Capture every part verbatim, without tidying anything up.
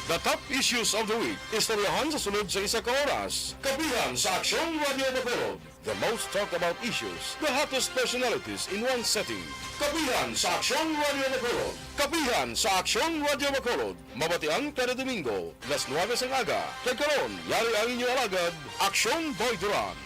The top issues of the week. Istoryahan sa sulod sa isa ka oras. Kapihan sa Aksyon Radio Bacolod. The most talked about issues, the hottest personalities in one setting. Kapihan sa Aksyon Radio Bacolod. Kapihan sa Aksyon Radio Bacolod. Mabatian kada Domingo, las nuebe sang aga. Kag karon, yari ang inyo alagad, Aksyon Boy Duran.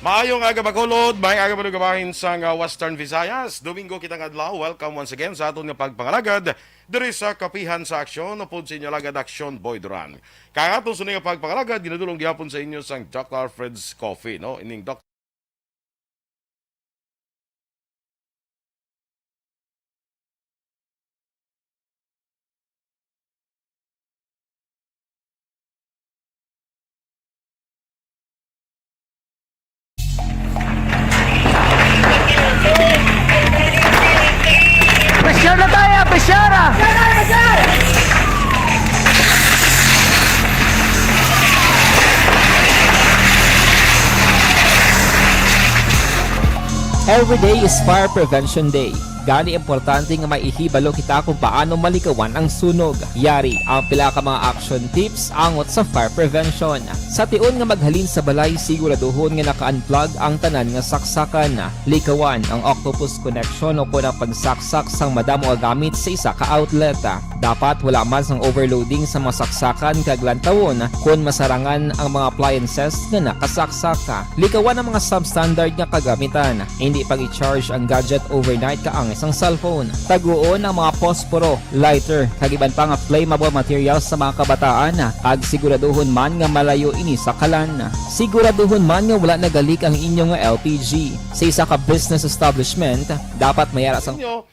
Maayong aga, Bacolod. Maayong aga, malugabahin sang, ah, Western Visayas. Domingo kita nga adlaw. Welcome once again sa aton nga pagpangalagad diri sa Kapihan sa Aksyon, upod sa inyo alagad, Aksyon Boy Duran. Kag aton sa nga pagpangalagad, ginadulong gihapon sa inyo sang Doctor Alfred's Coffee, no? Ining Doc- Pressure na tayo, pressure! Every day is Fire Prevention Day. Gani, importante nga may ihibalo kita kung paano malikawan ang sunog. Yari ang pila ka mga action tips angot sa fire prevention. Sa tion nga maghalin sa balay, siguraduhon nga naka-unplug ang tanan nga saksakan. Likawan ang octopus connection o kon ang pagsaksak sang madamo nga gamit sa isa ka outlet. Dapat wala man sang overloading sa mga saksakan kag lantawon kon masarangan ang mga appliances nga nakasaksak. Likawan ang mga substandard nga kagamitan. Indi pag-i-charge ang gadget overnight kaangay sang cellphone. Taguon ang mga posporo, lighter, kag iban pa nga flammable materials sa mga kabataan, kag siguraduhon man nga malayo ini sa kalan. Siguraduhon man nga wala nagalik ang inyo nga L P G. Sa isa ka business establishment, dapat may ara sang Inyo,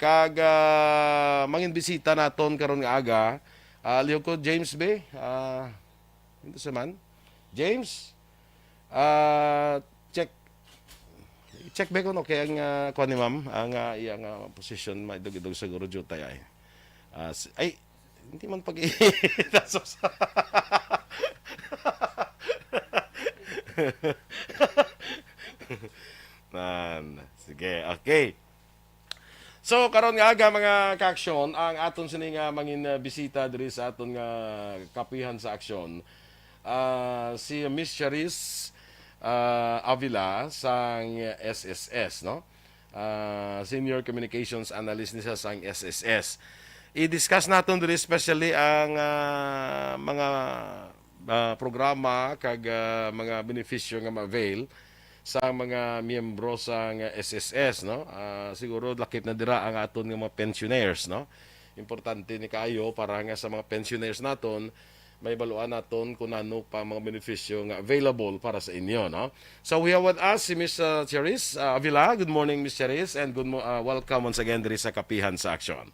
kag, ah, mangin bisita naton karon nga aga. Ah, liog ko, James B. Ah, ito siya man. James, ah, check. Check ba kung okay ang, ah, kuwan ni ma'am? Ang, ah, iya nga position, maidog-idog siguro jutay ay. Ah, s-, ay, hindi man pag-itasok sa Nan. Sige, okay. So, karon nga aga, mga ka-aksyon, ang aton sini nga mangin, ah, bisita diri sa aton nga Kapihan sa Aksyon, ah, si Miss Charis, ah, Avila sang S S S, no? Ah, Senior Communications Analyst ni siya sang S S S. I-discuss naton diri especially ang, ah, mga, ah, programa kag, ah, mga benepisyo nga ma-avail sa mga miyembro sang S S S, no? Ah, siguro lakip na dira ang aton nga mga pensioners, no? Importante ni kaayo para nga sa mga pensioners naton, may baluan naton kung ano pa mga benepisyo nga available para sa inyo, no? So we have with us si Miss, uh, Charis, uh, Avila. Good morning, Miss Charis, and good mo-, uh, welcome once again diri sa Kapihan sa Aksyon.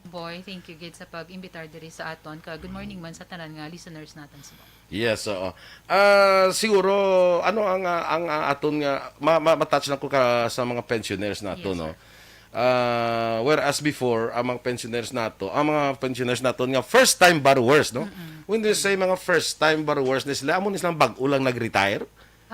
Boy, thank you gid sa pag-imbitar diri sa aton. Ka good morning man sa tanan nga listeners naton subong. Yes, oo. Ah, siguro, ano ang, ah, ang, ah, aton nga ma-, ma-, ma-touch lang ko ka sa mga pensioners nato, Yes, no? sir. Ah, whereas before, ang mga pensioners nato, ang mga pensioners nato nga first time borrowers, no? Mm-mm. When we say mga first time borrowers ni sila, amo ni silang bag-o lang nag-retire.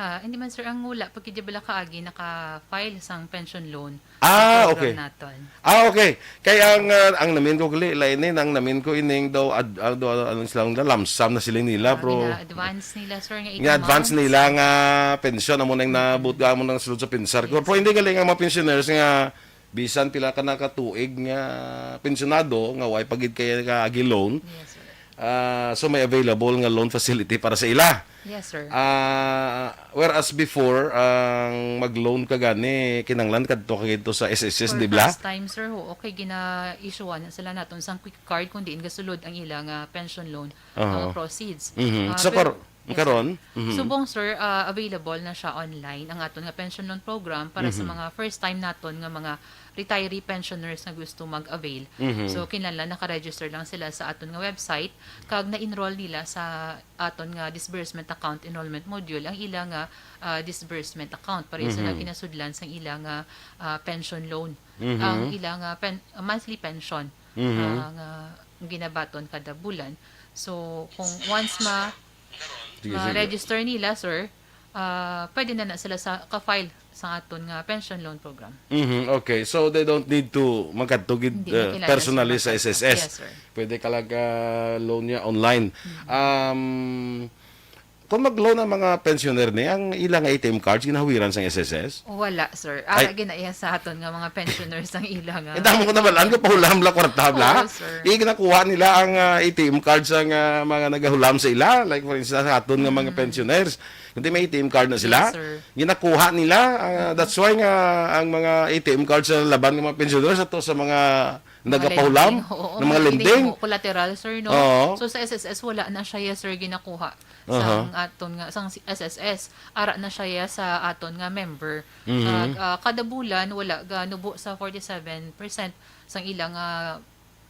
Ah, hindi man, sir, ang wala pa gid bala kaagi naka-file sang pension loan Ah, sa program okay. naton. Ah, okay. Kay ang, ah, ang namin ko gali, lain ni, ang namin ko ining daw ad-, ah, daw, ano, silang lump sum na sila nila, Ah, pero gina-advance nila, sir, nga eighty Nga-advance months. nila nga pensyon, amo nang Mm. nabuot, amo nang sulod sa pensar ko. Yes. Pero hindi gali nga mga pensioners nga bisan pila ka na ka tuig nga pensyonado, nga way pa gid kay kaagi loan. Yes, sir. Ah, so may available nga loan facility para sa ila. Yes, sir. Ah, whereas before, ang mag-loan ka gani, kinahanglan kadto ka gid to sa S S S, For di ba? first time, sir, ho, okay, gina-issuean na sila naton sang quick card kung diin gasulod ang ila nga pension loan, Aha. ang proceeds. Mhm. Ah, So, pero, kar-, yes, sir. karon? Mhm. Subong, sir, ah, available na siya online ang aton nga pension loan program para sa Mhm. mga first time naton nga mga retiree pensioners nga gusto mag-avail. Mhm. So, kinahanglan naka-register lang sila sa aton nga website kag na-enroll nila sa aton nga disbursement account enrollment module ang ila nga, ah, disbursement account para sa Mhm. nga ginasudlan sang ila nga, ah, pension loan. Mhm. Ang ila nga pen-, monthly pension, Mhm. ah, nga ginabaton kada bulan. So, kung once ma-, Sige, sige. ma-register nila, sir, ah, pwede na na sila sa ka-file sa aton nga pension loan program. Mhm, okay. So they don't need to magkadto gid, Hindi na uh, kailangan personally sila sa magkadto. S S S. Yes, sir. Pwede ka lag, uh, loan niya online. Um, kung mag-loan ang mga pensioner ni, ang ilang A T M cards ginahuwiran sang S S S? Wala, sir. Ara Ay. gina iya sa aton nga mga pensioners ang ila nga. Eh, damo ko nabalaan ko, pahulam la, kwarta la. Oo, sir. Eh, ginakuha nila ang, ah, A T M card sa nga mga nagahulam sa ila. Like, for instance, sa aton nga mga pensioners. Kundi may A T M card na sila. Yes, sir. Ginakuha nila. Ah, that's why nga ang mga A T M card sa laban ng mga pensioners ato sa mga Mga nagapahulam lending. Oo, ng mga may lending. Collateral, sir, no? Oo. So, sa S S S, wala na siya, yes, sir, ginakuha. Aha. Sang aton nga, sang si-, S S S. Ara na siya, yes, sa aton nga member. Mhm. Ah, ah, kada bulan, wala ganubo sa forty-seven percent sang ilang, ah,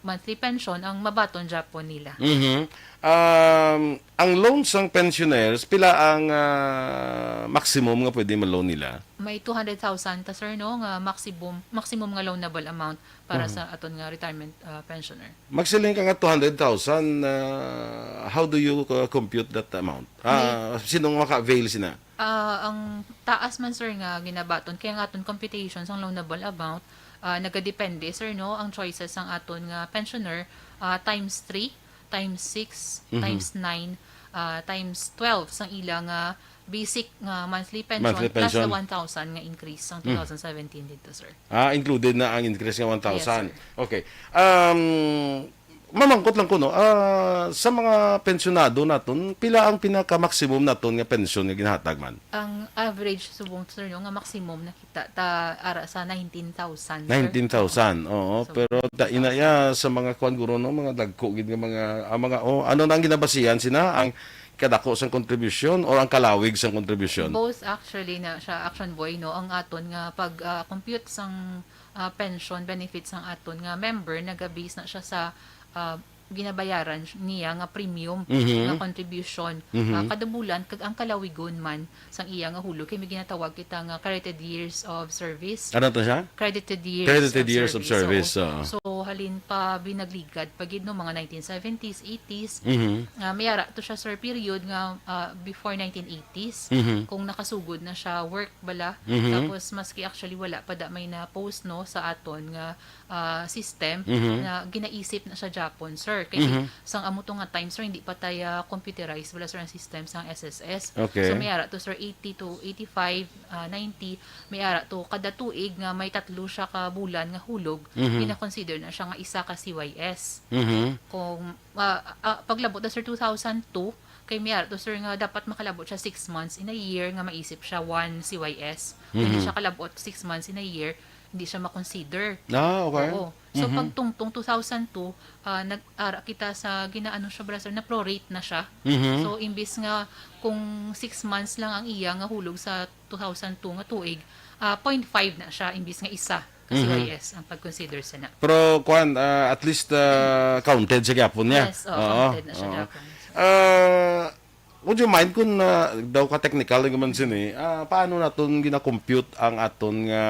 monthly pension ang mabaton gyapon nila. Mhm. Um, ang loan sang pensioners, pila ang, ah, maximum nga pwede ma-loan nila? May two hundred thousand ta, sir, no, nga maximum, maximum nga loanable amount para Mhm. sa aton nga retirement, ah, pensioner. Magsiling ka nga two hundred thousand, ah, how do you, uh, compute that amount? Ah, sinong maka-avail sina? Ah, ang taas man, sir, nga ginabaton, kaya ang aton computation sang loanable amount, ah, nagadepende, sir, no, ang choices sang aton nga pensioner, ah, times three, times six, Mhm. times nine, ah, times twelve sang ila nga basic nga monthly pension, Monthly plus the pension. one thousand nga increase sang Mm. two thousand seventeen dito, sir. Ah, included na ang increase nga one thousand. Yes, sir. Okay. Um, mamangkot lang ko, no, ah, sa mga pensyonado naton, pila ang pinaka-maximum naton nga pensyon nga ginahatag man? Ang average subong, sir, no, nga maximum nakita ta ara sa nineteen thousand, sir. Nineteen thousand, oo. So, Pero ta ina ya sa mga kwan guro, no, mga dagko gid nga mga, ang mga, oh, ano na ang ginabasihan sina? Ang kadako sang kontribusyon or ang kalawig sang kontribusyon? Both actually na siya, Action Boy, no, ang aton nga pag, ah, compute sang, ah, pension benefits sang aton nga member, naga-base na siya sa, ah, ginabayaran niya nga premium, Mhm. nga contribution, Mhm. ah, kada bulan, kag ang kalawigon man sang iya nga hulog kay may ginatawag kita nga credited years of service. Ano to siya? Credited years Credited of years of service. service, Oo. oo. So, halin pa binagligad pa gid, no, mga nineteen seventies, eighties. Mhm. Ah, may ara to siya, sir, period nga, ah, before nineteen eighties. Mhm. Kung nakasugod na siya work bala, Mhm. tapos maski actually wala pa da may na-post, no, sa aton nga, ah, system, Mhm. na ginaisip na siya gyapon, sir. Kay Mhm. sang amo to nga time, sir, hindi pa tayo computerized bala, sir, ang system sang S S S. Okay. So may ara to, sir, eighty to eighty-five, ah, ninety, may ara to kada tuig nga may tatlo siya ka bulan nga hulog, Mhm. gina-consider na siya nga isa ka C Y S. Mhm. Kung, ah, ah, paglabot na, sir, two thousand two, kay may ara to, sir, nga dapat makalabot siya six months in a year nga maisip siya one C Y S. Kung hindi Mhm. siya kalabot six months in a year, hindi siya ma-consider. Ah, okay. Oo. So, Mhm. pagtungtong two thousand two, ah, nag-ara kita sa ginaano siya, bala, sir, na prorate na siya. Mhm. So, imbis nga kung six months lang ang iya nga hulog sa two thousand two nga tuig, ah, point five na siya, imbis nga isa ka Mhm. C Y S ang pag-consider sa na. Pero, kwan, ah, at least, ah, counted siya gyapon niya. Yes, oh, counted na siya gyapon. Ah, would you mind kung, ah, daw ka technical naman sini, ah, paano naton gina-compute ang aton nga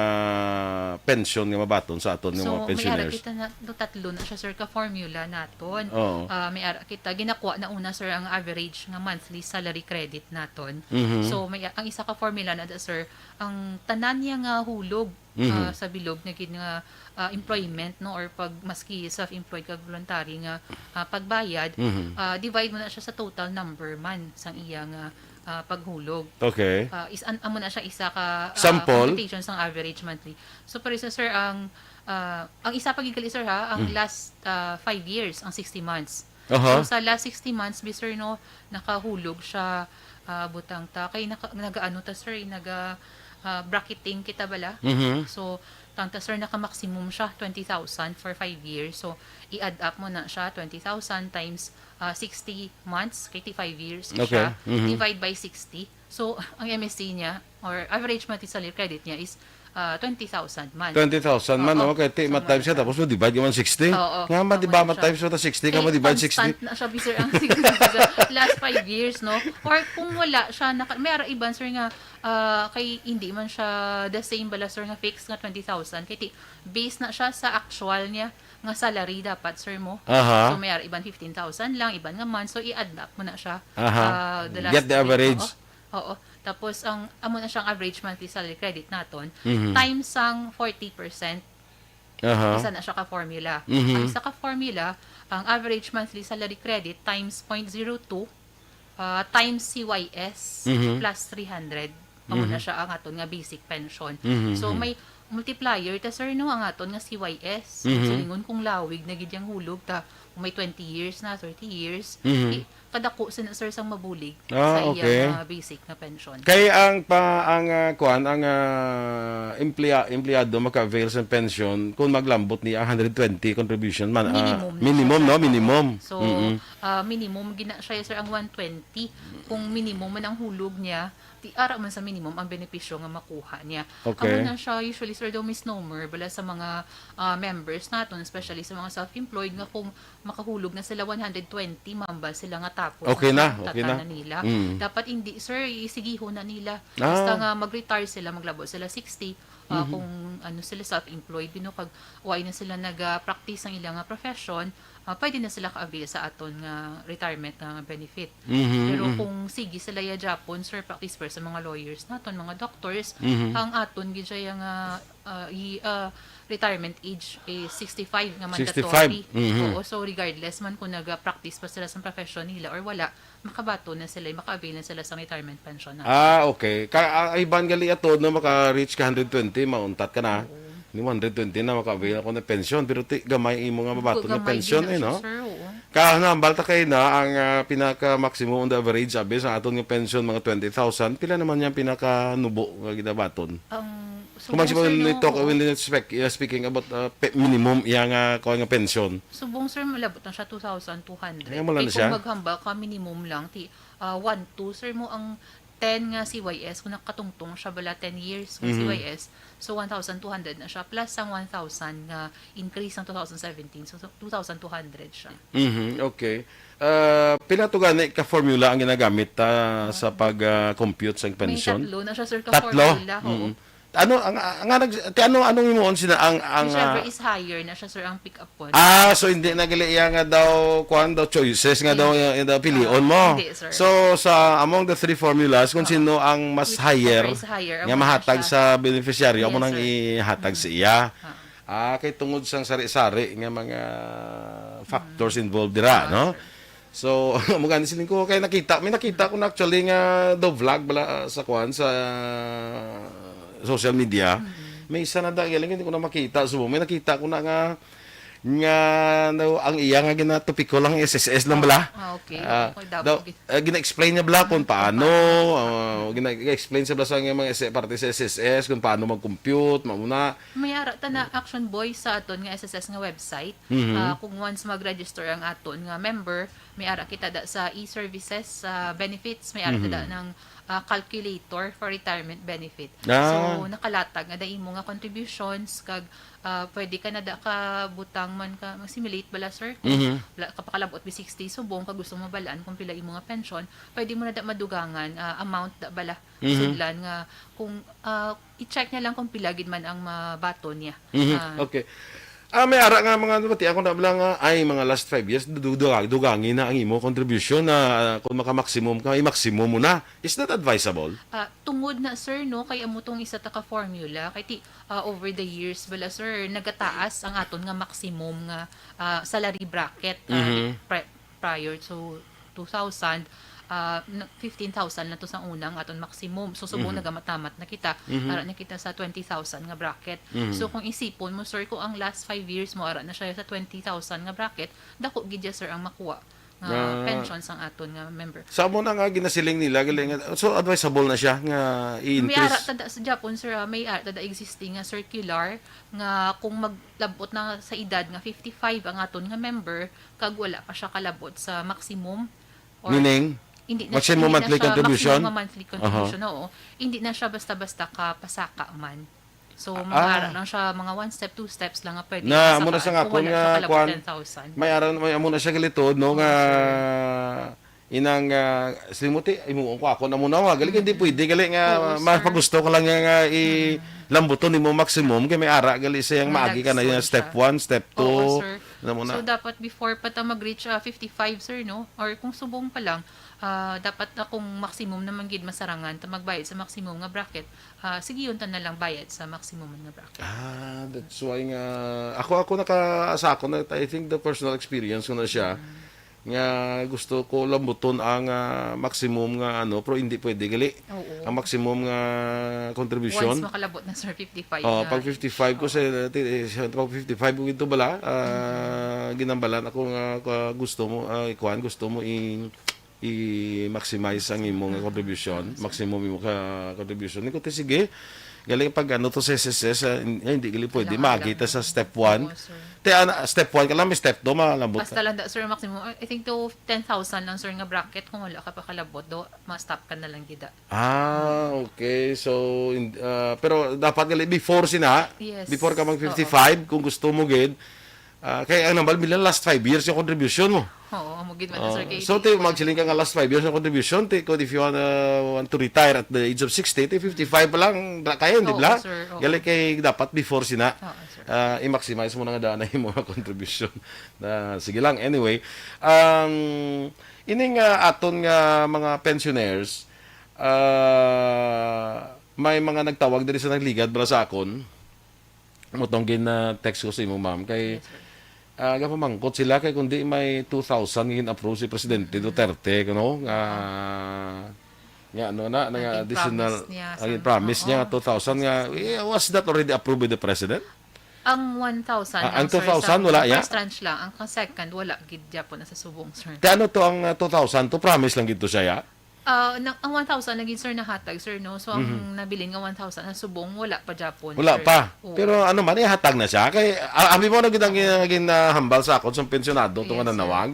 pensyon nga mabaton sa aton nga So, mga may ara pensioners? Kita na, do tatlo na siya, sir, ka formula naton. Oo. Ah, may ara kita, ginakuha na una, sir, ang average nga monthly salary credit naton. Mhm. So, may, ang isa ka formula na da, sir, ang tanan niya nga hulog, Mhm. ah, sa bilog nga gid nga, ah, employment, no, or pag maski self-employed kag voluntary nga, ah, pagbayad, Mhm. ah, divide mo na siya sa total number man sang iya nga, ah, paghulog. Okay. Ah, is an-, amo na siya isa ka, ah, Sample? Computation sang average monthly. So, pero isa, sir, ang, ah, ang isa pa gid gali, sir, ha, ang Mm. last, ah, five years, ang sixty months. Aha. So, sa last sixty months, bi, sir, no, nakahulog siya, ah, butang ta. Kay naka-, nagaano ta, sir, naga, ah, bracketing kita bala. Mhm. So, tang ta, sir, naka-maximum siya, twenty thousand for five years. So, i-add up mo na siya, twenty thousand times, ah, sixty months, kay ti five years Okay. siya, Mhm. divide by sixty. So, ang M S C niya, or average monthly salary credit niya is, ah, twenty thousand man. Twenty thousand man, Oo. okay. Ti, So, ma-times siya, mga tapos mo divide ka man sixty. Oo. Nga, ma, di Tama ba, na siya. ma-times mo ta sixty, ka Eh, mo divide sixty. Constant na siya, bi, sir, ang sixty sa last five years, no? Or kung wala siya, naka, may ara iban, sir, nga, ah, kay hindi man siya the same bala, sir, nga fixed nga twenty thousand. Kay ti, base na siya sa actual niya nga salary dapat, sir, mo. Aha. So, may ara iban fifteen thousand lang, iban nga month. So, i-add up mo na siya. Aha. Ah, the last Get the week, average. Oo. Oo. Tapos, ang amo na siyang average monthly salary credit naton, Mhm. times ang forty percent, Aha. isa na siya ka formula. Mhm. Ang isa ka formula, ang average monthly salary credit times point zero two, ah, times C Y S Mhm. plus three hundred. Amo na Mhm. siya ang aton nga basic pension. Mhm, So, mhm. may multiplier ta, sir, no, ang aton nga C Y S. Mhm. So, lingon kung lawig na gid yang hulog ta, kung may twenty years na, thirty years, Mhm. i-, kadako sina, sir, sang mabulig Ah, sa iya okay. nga basic nga pension. Kay ang pa ang ah, kuan ang ah, empleya, empleyado maka-avail sa pension kung maglambot ni ang hundred twenty contribution man ah, Minimum na minimum siya, no sir. minimum. So, Mm-mm. ah, minimum gina siya, sir, ang one twenty. Kung minimum man ang hulog niya, ti ara man sa minimum ang benepisyo nga makuha niya. Okay. Amo na siya, usually, sir, daw misnomer bala sa mga ah, members naton, especially sa mga self-employed, nga kung makahulog na sila one hundred twenty, mambal sila nga tapos Okay na, ang okay tata na. nila. Mm. Dapat hindi, sir, isigihon na nila. Ah. Basta nga mag-retire sila, maglabot sila sixty, ah, Mhm. kung ano sila, self-employed, you know, kag wala na sila nag-practice ang ilang nga profession, ah, pwede na sila ka-avail sa aton nga retirement nga benefit. Mhm, Pero mhm. kung sige sila ya Japon, sir, practice, sir, sa mga lawyers naton, mga doctors, Mhm. ang aton gid siya nga ah, i-, ah, retirement age is sixty-five nga mandatory. Sixty-five, mhm. Oo, so regardless man kung nag-practice pa sila sa profession nila or wala, makabaton na sila, maka-avail na sila sa retirement pension na. Ah, okay. Ka ang iban gali ato no maka-reach ka hundred twenty, mauntat ka na. Ni one hundred twenty na maka-avail ako ng pension, pero ti gamay imo nga mabaton nga Gamay pension din eh, na no? siya, sir, oo. Kahambal ta kay na ang ah, pinaka maximum on the average abi sa aton nga pension mga twenty thousand, pila naman yang pinaka nubo nga ginabaton? Ang Kung mag subong, sir, when we no, talk, oo. when we speak, uh, speaking about uh, pe- minimum iya nga kuan nga pension. Subong, sir, malabot na siya two thousand two hundred. Ay, wala na Kay siya? Kung maghambal ka, minimum lang, ti, ah, one two, sir, mo ang ten nga C Y S, kung nakatungtong siya bala ten years nga Mhm. C Y S, so one thousand two hundred na siya, plus ang one thousand nga increase ng two thousand seventeen, so two thousand two hundred siya. Mhm, okay. Ah, pila to gani ka formula ang ginagamit ta sa pag ah, compute sa May pension? Tatlo na siya, sir, ka Tatlo? formula. Oo. Mm. Ano ang ang, ang nag ti ano anong himuon sina ang ang ah, Whichever is higher na siya, sir, ang pick up po. Ah, so hindi na gali iya nga daw kuan daw choices nga daw iya daw pilion mo. Hindi, sir. So sa among the three formulas kung sino ang mas Whichever higher is higher, nga amo na mahatag siya. Sa beneficiaryo amo Yes, nang sir. Ihatag sa iya. Ah, kay tungod sang sari-sari nga mga factors involved dira, Ah, no? sir. So, mo gani siling ko kay nakita, may nakita ko na actually nga daw vlog bala ah, sa kuan sa social media. May isa na da galing hindi ko na makita subong. May nakita ko na nga nga no, ang iya nga ginatopiko lang S S S lang bala. Ah, okay. Ah, Okay, dapat daw, gi- ah, gina-explain niya bala kung paano, ah, gina-explain sa bala sa nga mga S- parte sa S S S kung paano mag-compute, mauna. May ara ta na Action Boys sa aton nga S S S nga website. Mhm. Ah, kung once mag-register ang aton nga member, may ara kita da sa e-services, sa benefits, may ara ta da Mhm. ng ah, calculator for retirement benefit. Ah. So nakalatag nga da imo nga contributions kag ah, pwede ka na da ka butang man ka mag-simulate bala, sir, kung Mhm. wala ka pakalabot bi sixty subong ka gusto mo balaan kung pila imo nga pension, pwede mo na da madugangan ah, amount da bala Mhm. sudlan nga kung ah, i-check niya lang kung pila gid man ang mabaton niya. Mhm. Ah, Okay. Ah, may ara nga mga nabati ako na lang nga ay mga last five years du- du- dugangi na ang imo contribution na ah, kung maka-maximum ka, i-maximum mo na. Is that advisable? Ah, tungod na, sir, no, kay amo tong isa ta ka formula kay ti ah, over the years bala, sir, nagataas ang aton nga maximum nga ah, salary bracket ah, Mhm. pri- prior to two thousand, ah, na- fifteen thousand lang to sa una ang aton maximum. So subong Mhm. nagamamat na kita, Mhm. ara na kita sa twenty thousand nga bracket. Mhm. So kung isipon mo, sir, kung ang last five years mo ara na siya sa twenty thousand nga bracket, dako gid ya, sir, ang makuha nga Ah. pension sang aton nga member. Sa amo na nga ginasiling nila gali nga so advisable na siya nga May ara i-increase. Tada sa Japon, sir, ah, may ara tada existing nga circular nga kung maglabot na sa edad nga fifty-five ang aton nga member kag wala pa siya kalabot sa maximum or Meaning, hindi na maximum siya, hindi monthly na siya contribution? Maximum nga monthly contribution, oo. Hindi na siya basta-basta ka pasaka man. So, mga Ah. ara lang siya, mga one step, two steps lang nga pwede Na, sa muna sa kaan nga kung po wala nga, siya kalabot kwan, ten thousand. May aran may amo na siya gilitod no nga inang ah, silimuti imuon ko ako na muna wa gali hindi pwede gali nga Oo, sir. mapagusto ko lang nga, nga i lambuton nimo maximum kay may ara gali siya nga May maagi ka na yung nagsul step siya. one, step two. Oo, sir. Na muna. So, dapat before pa ta mag-reach ah, fifty-five, sir, no? Or kung subong pa lang, Ah, dapat na kung maximum naman gid masarangan ta magbayad sa maximum nga bracket, ah, sige, yun ta na lang bayad sa maximum nga bracket. Ah, that's why nga ako, ako naka sa ako na, I think the personal experience ko na siya Mm. nga gusto ko lambuton ang, ah, maximum nga ano, pero hindi pwede gali. Oo. Ang maximum nga contribution. Once makalabot na, sir, fifty-five Oh, na pag fifty-five ko Oo. sa, ti- sa pag fifty-five ko ito bala, ah, Mm. ginambalan ako nga, ah, gusto mo, ah, ikuan, gusto mo i i-maximize ang imo nga contribution, maximum imo ka contribution. Niko, ti sige, galing pag ano to sa S S S, ah, hindi gali pwede, Kailangan magi lang ta sa step one. Oo, sir. Te, ana, step one ka lang, may step two, malambot Basta ka. lang da, sir, maximum, I I think to ten thousand lang, sir, nga bracket. Kung wala ka pa kalabot, do, ma-stop ka na lang gida. Ah, okay. So, in- ah, pero dapat gali before sina, Yes. before ka mag Oo. fifty-five, kung gusto mo gid, Ah, kay ang nambal bilang last five years yung contribution mo. Oo, amo gid man, sir, Ah, kay so, di ti ko magsiling ka nga last five years yung contribution, ti, kung if you wanna, want to retire at the age of sixty, ti fifty-five pa lang, ra-, kaya, di Oo, ba? sir, oo. Gali kay dapat before sina, Oo, sir. ah, i-maximize mo na nga daan ang imong contribution. Na, sige lang, anyway. Um, ining, ah, aton nga mga pensioners, ah, may mga nagtawag diri sa nagligad bala sa akon. Mo tong gin-, ah, text ko sa imo, ma'am, kay, Yes, sir. ah, gapamangkot sila kay kundi may two thousand nga gin-approve si Presidente Mm. Duterte, kuno, nga, nga ano na, na nga Ang additional, promise niya ang sa promise niya nga Oo. two thousand nga, eh, was that already approved by the President? Ang one thousand Ah, lang, ang sir, two thousand sa wala, ya? first tranche lang. Ang second, wala gid gyapon na sa subong, sir. Kaya ano to ang, ah, two thousand? To promise lang gid to siya, ya? Ah, na, ang one thousand lagi, sir, nahatag, sir, no? So, ang Mhm. nabilin nga one thousand sa subong, wala pa gyapon, Wala sir. pa. Oo. Pero ano man, ihatag na siya. Kay, ah, abi mo na gid ang gin-, ginahambal sa akon sa pensionado, to nga Yes, sir. nanawag.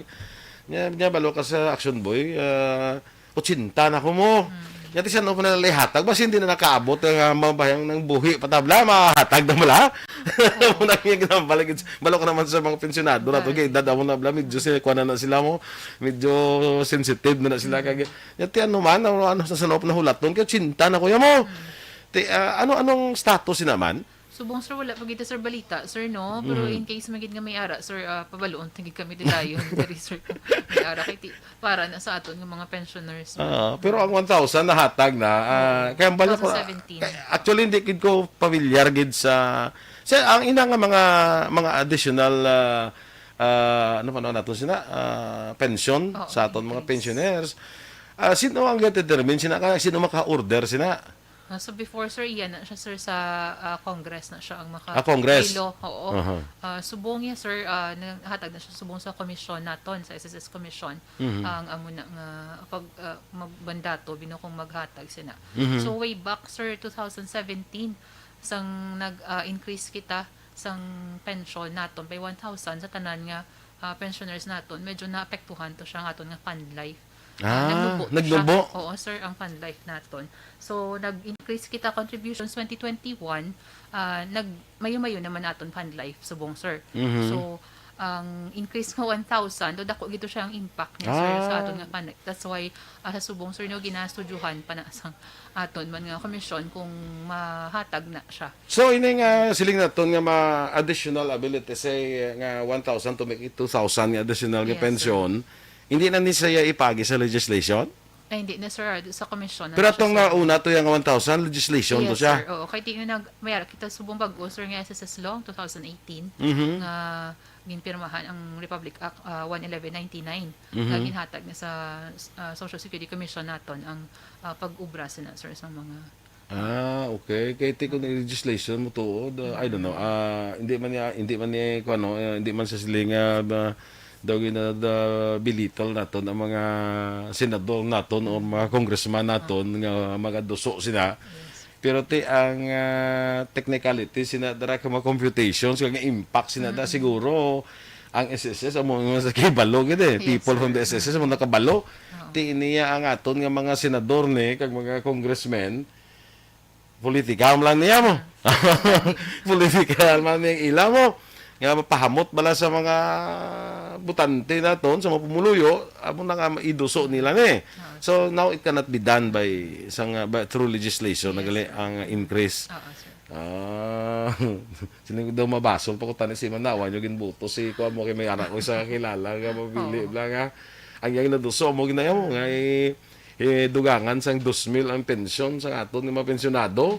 Nya, nya balo ka sa Action Boy, ah, ochenta na ko mo. Mm. Nya, ti siya, no, pa na ihatag. Basi hindi na nakaabot ang, ah, mabahayang nang buhi patabla, mahatag na bala. Oo. Mo na yung ginahambal, gid. Balo ka naman sa mga pensionado na to, Oo. kay edad amo na bala, medyo si-, kuwan na, na sila mo, medyo sensitive na, na sila. Mm. Kag, Yati, ano man, ano, ano sa sanop na hulaton, kay ochenta na, kuya mo. Hmm. Ti, ah, ano, anong status sina man? Subong, sir, wala pa gid, sir, balita, sir, no? Pero Mhm. in case magid nga may ara, sir, ah, pabaluon ta gid kami dayon diri, sir, kung may ara kay ti-, para na sa aton nga mga pensioners, sir. Ah, pero ang one thousand nahatag na, ah, Oo. kaya ang balik ko, two thousand seventeen. Kay, actually, hindi gid ko pamilyar gid sa, sa, ang ina nga mga, mga additional, ah, ah, ano pa naman nato sina, ah, pension Oo, sa aton mga increase. pensioners. Ah, sino ang determine sina ka, sino maka-order sina? Ah, so before, sir, iya na siya, sir, sa, ah, Congress na siya ang maka- Ah, Congress. Bilo, oo. Aha. Ah, subong niya, sir, ah, nahatag na siya subong sa komisyon naton, sa S S S Commission. Mhm. Ang amo na nga pag, ah, magbandato, bino kung maghatag sina. Mhm. So way back, sir, two thousand seventeen, sang nag, ah, increase kita sang pensyon naton by one thousand sa tanan nga, ah, pensioners naton, medyo naapektuhan to siya ang aton nga fund life. Ah, Ah, nagnubo to siya. nagnubo? Oo, sir, ang fund life naton. So, nag-increase kita contributions twenty twenty-one, ah, nag-mayo-mayo naman aton fund life subong, sir. Mhm. So, ang increase nga one thousand, do dako gid to siya ang impact niya, sir, sa Ah. aton nga fund life. That's why, ah, sa subong, sir, no, ginastudyuhan pa na sang aton man nga komisyon kung mahatag na siya. So, ini nga siling naton nga ma-, additional ability, say, nga one thousand to make it two thousand nga additional nga Yes, sir. pensyon, hindi na ni siya ipagi sa legislation? Ay, hindi na, sir. Sa komisyon na Pero na siya, atong sir. nga una to, yung one thousand, legislation to Yes, siya? sir. Oo. Kay di na nag-, may ara kita subong bag-o, sir, nga S S S law, two thousand eighteen, Mhm. nga ginpirmahan ang Republic Act, ah, one eleven ninety-nine, nga Mhm. ginhatag na sa, ah, Social Security Commission naton ang, ah, pag-ubra sina, sir, sa mga Ah, okay. Kay ti kun legislation mo tuod, uh, I don't know. Ah, hindi man niya, hindi man niya, kuwan, no, eh, hindi man sa siling nga ba, daw gina-, da-, belittle naton ang mga senador naton o mga congressman naton nga magaduso sila. Yes. Pero ti ang, ah, technicality sina dara ka mga computations kag impact sina da Mm. siguro ang S S S amo nga sa kibalo gid eh. Yes, People from the sir. S S S mo nakabalo. Oo. Ti niya ang aton nga mga senador ni kag mga congressmen, political man lang niya mo. Political man niya ila mo. Nga mapahamot bala sa mga butante naton, sa mga pumuluyo, amo na nga iduso nila ni. Ah, So, now it cannot be done by isang, uh, by, through legislation, Yes, nagali sir. ang increase. Oo, sir. Ah, siling daw mabasol pa ko tani si Manawa nyo ginbuto si kuwan mo kay may anak ko isa kakilala nga mabili Oo. bla nga. Ang yang naduso mo ginayaw nga i-, idugangan sang dos mil ang pensyon sa aton nga mga pensyonado.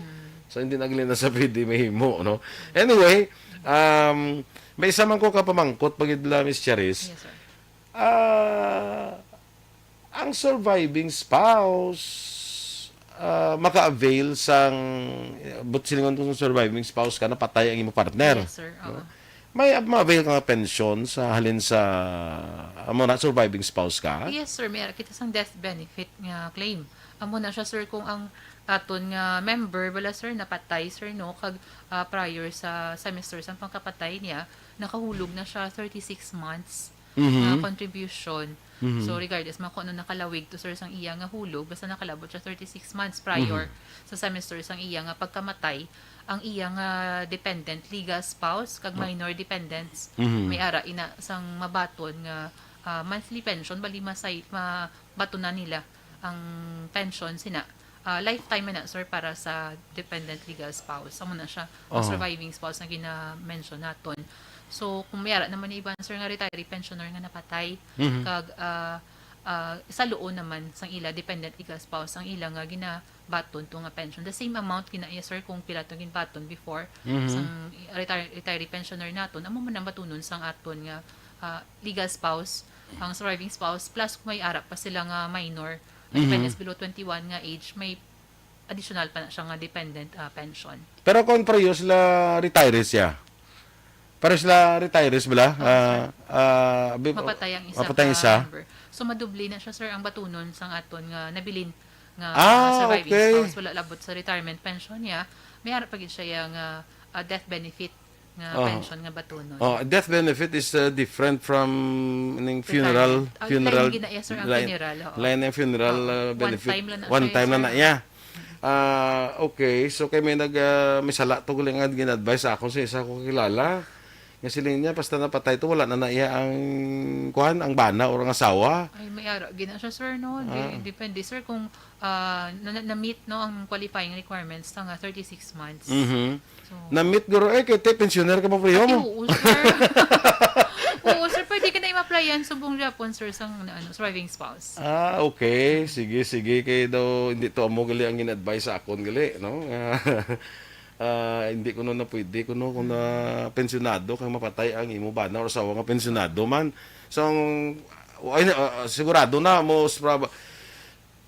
So, hindi na gali na sa pwede mahimo, no? Anyway, um, may isa man ko kapamangkot pa gid la, Miss Charis. Yes, sir. Ah, ang surviving spouse, ah, maka-avail sang, but silingon ko, sa surviving spouse ka, napatay ang imo partner, Yes, sir. no? Oo. May ma-avail ka nga pensyon sa halin sa amo na surviving spouse ka? Yes, sir. May kita sang death benefit nga claim. Amo na siya, sir, kung ang aton nga member, wala, sir, napatay, sir, no? Kag, ah, prior sa semester sa pagkapatay niya, nakahulog na siya thirty-six months Mhm. nga contribution. Mhm. So, regardless man kung ano nakalawig to, sir, sang iya nga hulog, basta nakalabot siya thirty-six months prior Mhm. sa semester sang iya nga pagkamatay, ang iya nga dependent legal spouse kag Ah. minor dependents Mhm. may ara ina sang mabaton nga, ah, monthly pension, bali masay-, mabatonan nila ang pension sina. Ah, lifetime man na, sir, para sa dependent legal spouse. Amo na siya, ang Aha. surviving spouse na gina-mention naton. So, kung may ara naman yung iban, sir, nga retiree pensioner nga napatay, Mhm. kag, ah, ah, saluon naman sang ila dependent legal spouse ang ila nga ginabaton to nga pension. The same amount gina iya, sir, kung pila to ginbaton before Mhm. sang retire-, retiree pensioner naton, amo man ang batunon sang aton nga, ah, legal spouse, ang surviving spouse, plus kung may ara pa sila nga minor, Mhm. dependents below twenty-one nga age, may additional pa na siya nga dependent, ah, pension. Pero kung pareho sila, retire siya? Pareho sila, retire bala? Oo, Ah, sir. ah, bi-, Mapatay ang isa mapatay ang ka isa? member. So, madubli na siya, sir, ang batunon sang aton nga nabilin nga Ah, surviving okay. spouse. Wala labot sa retirement pension niya. May ara pa gid siya yang, ah, ah, death benefit nga Aha. pension nga batunon. Oh, death benefit is, uh, different from ning funeral, Retirement. Ah, funeral, lain gid na iya, sir, ang lain, funeral, oo. lain ang funeral, Oo. uh, One benefit. time lang na One siya, time lang sir. na iya. Ah, okay. So, kay may nag, ah, may sala to gali nga gin-advise sa akon sa isa ko kakilala. Nga siling niya, basta napatay to, wala na na iya ang, kuwan, ang bana or ang asawa. Ay, may ara gid na siya, sir, no? Di-, Ah. depende, sir, kung, ah, na, na, na-meet, no, ang qualifying requirements sa nga thirty-six months. Mhm. So, Na-meet guro, eh, kay te, pensioner ka pa, Ay, priyom. oo, sir. Oo, sir, pwede ka na i-applyan subong Japon, sir, sang, ano, surviving spouse. Ah, okay. Sige, sige. Kay daw, hindi to amo gali ang gin-advise sa akon gali, no? Nga, ah, hindi kuno na pwede kuno kung na pensionado kang mapatay ang imo bana or asawa nga pensionado man. So, ang, ay, ah, ah, sigurado na, most prob-,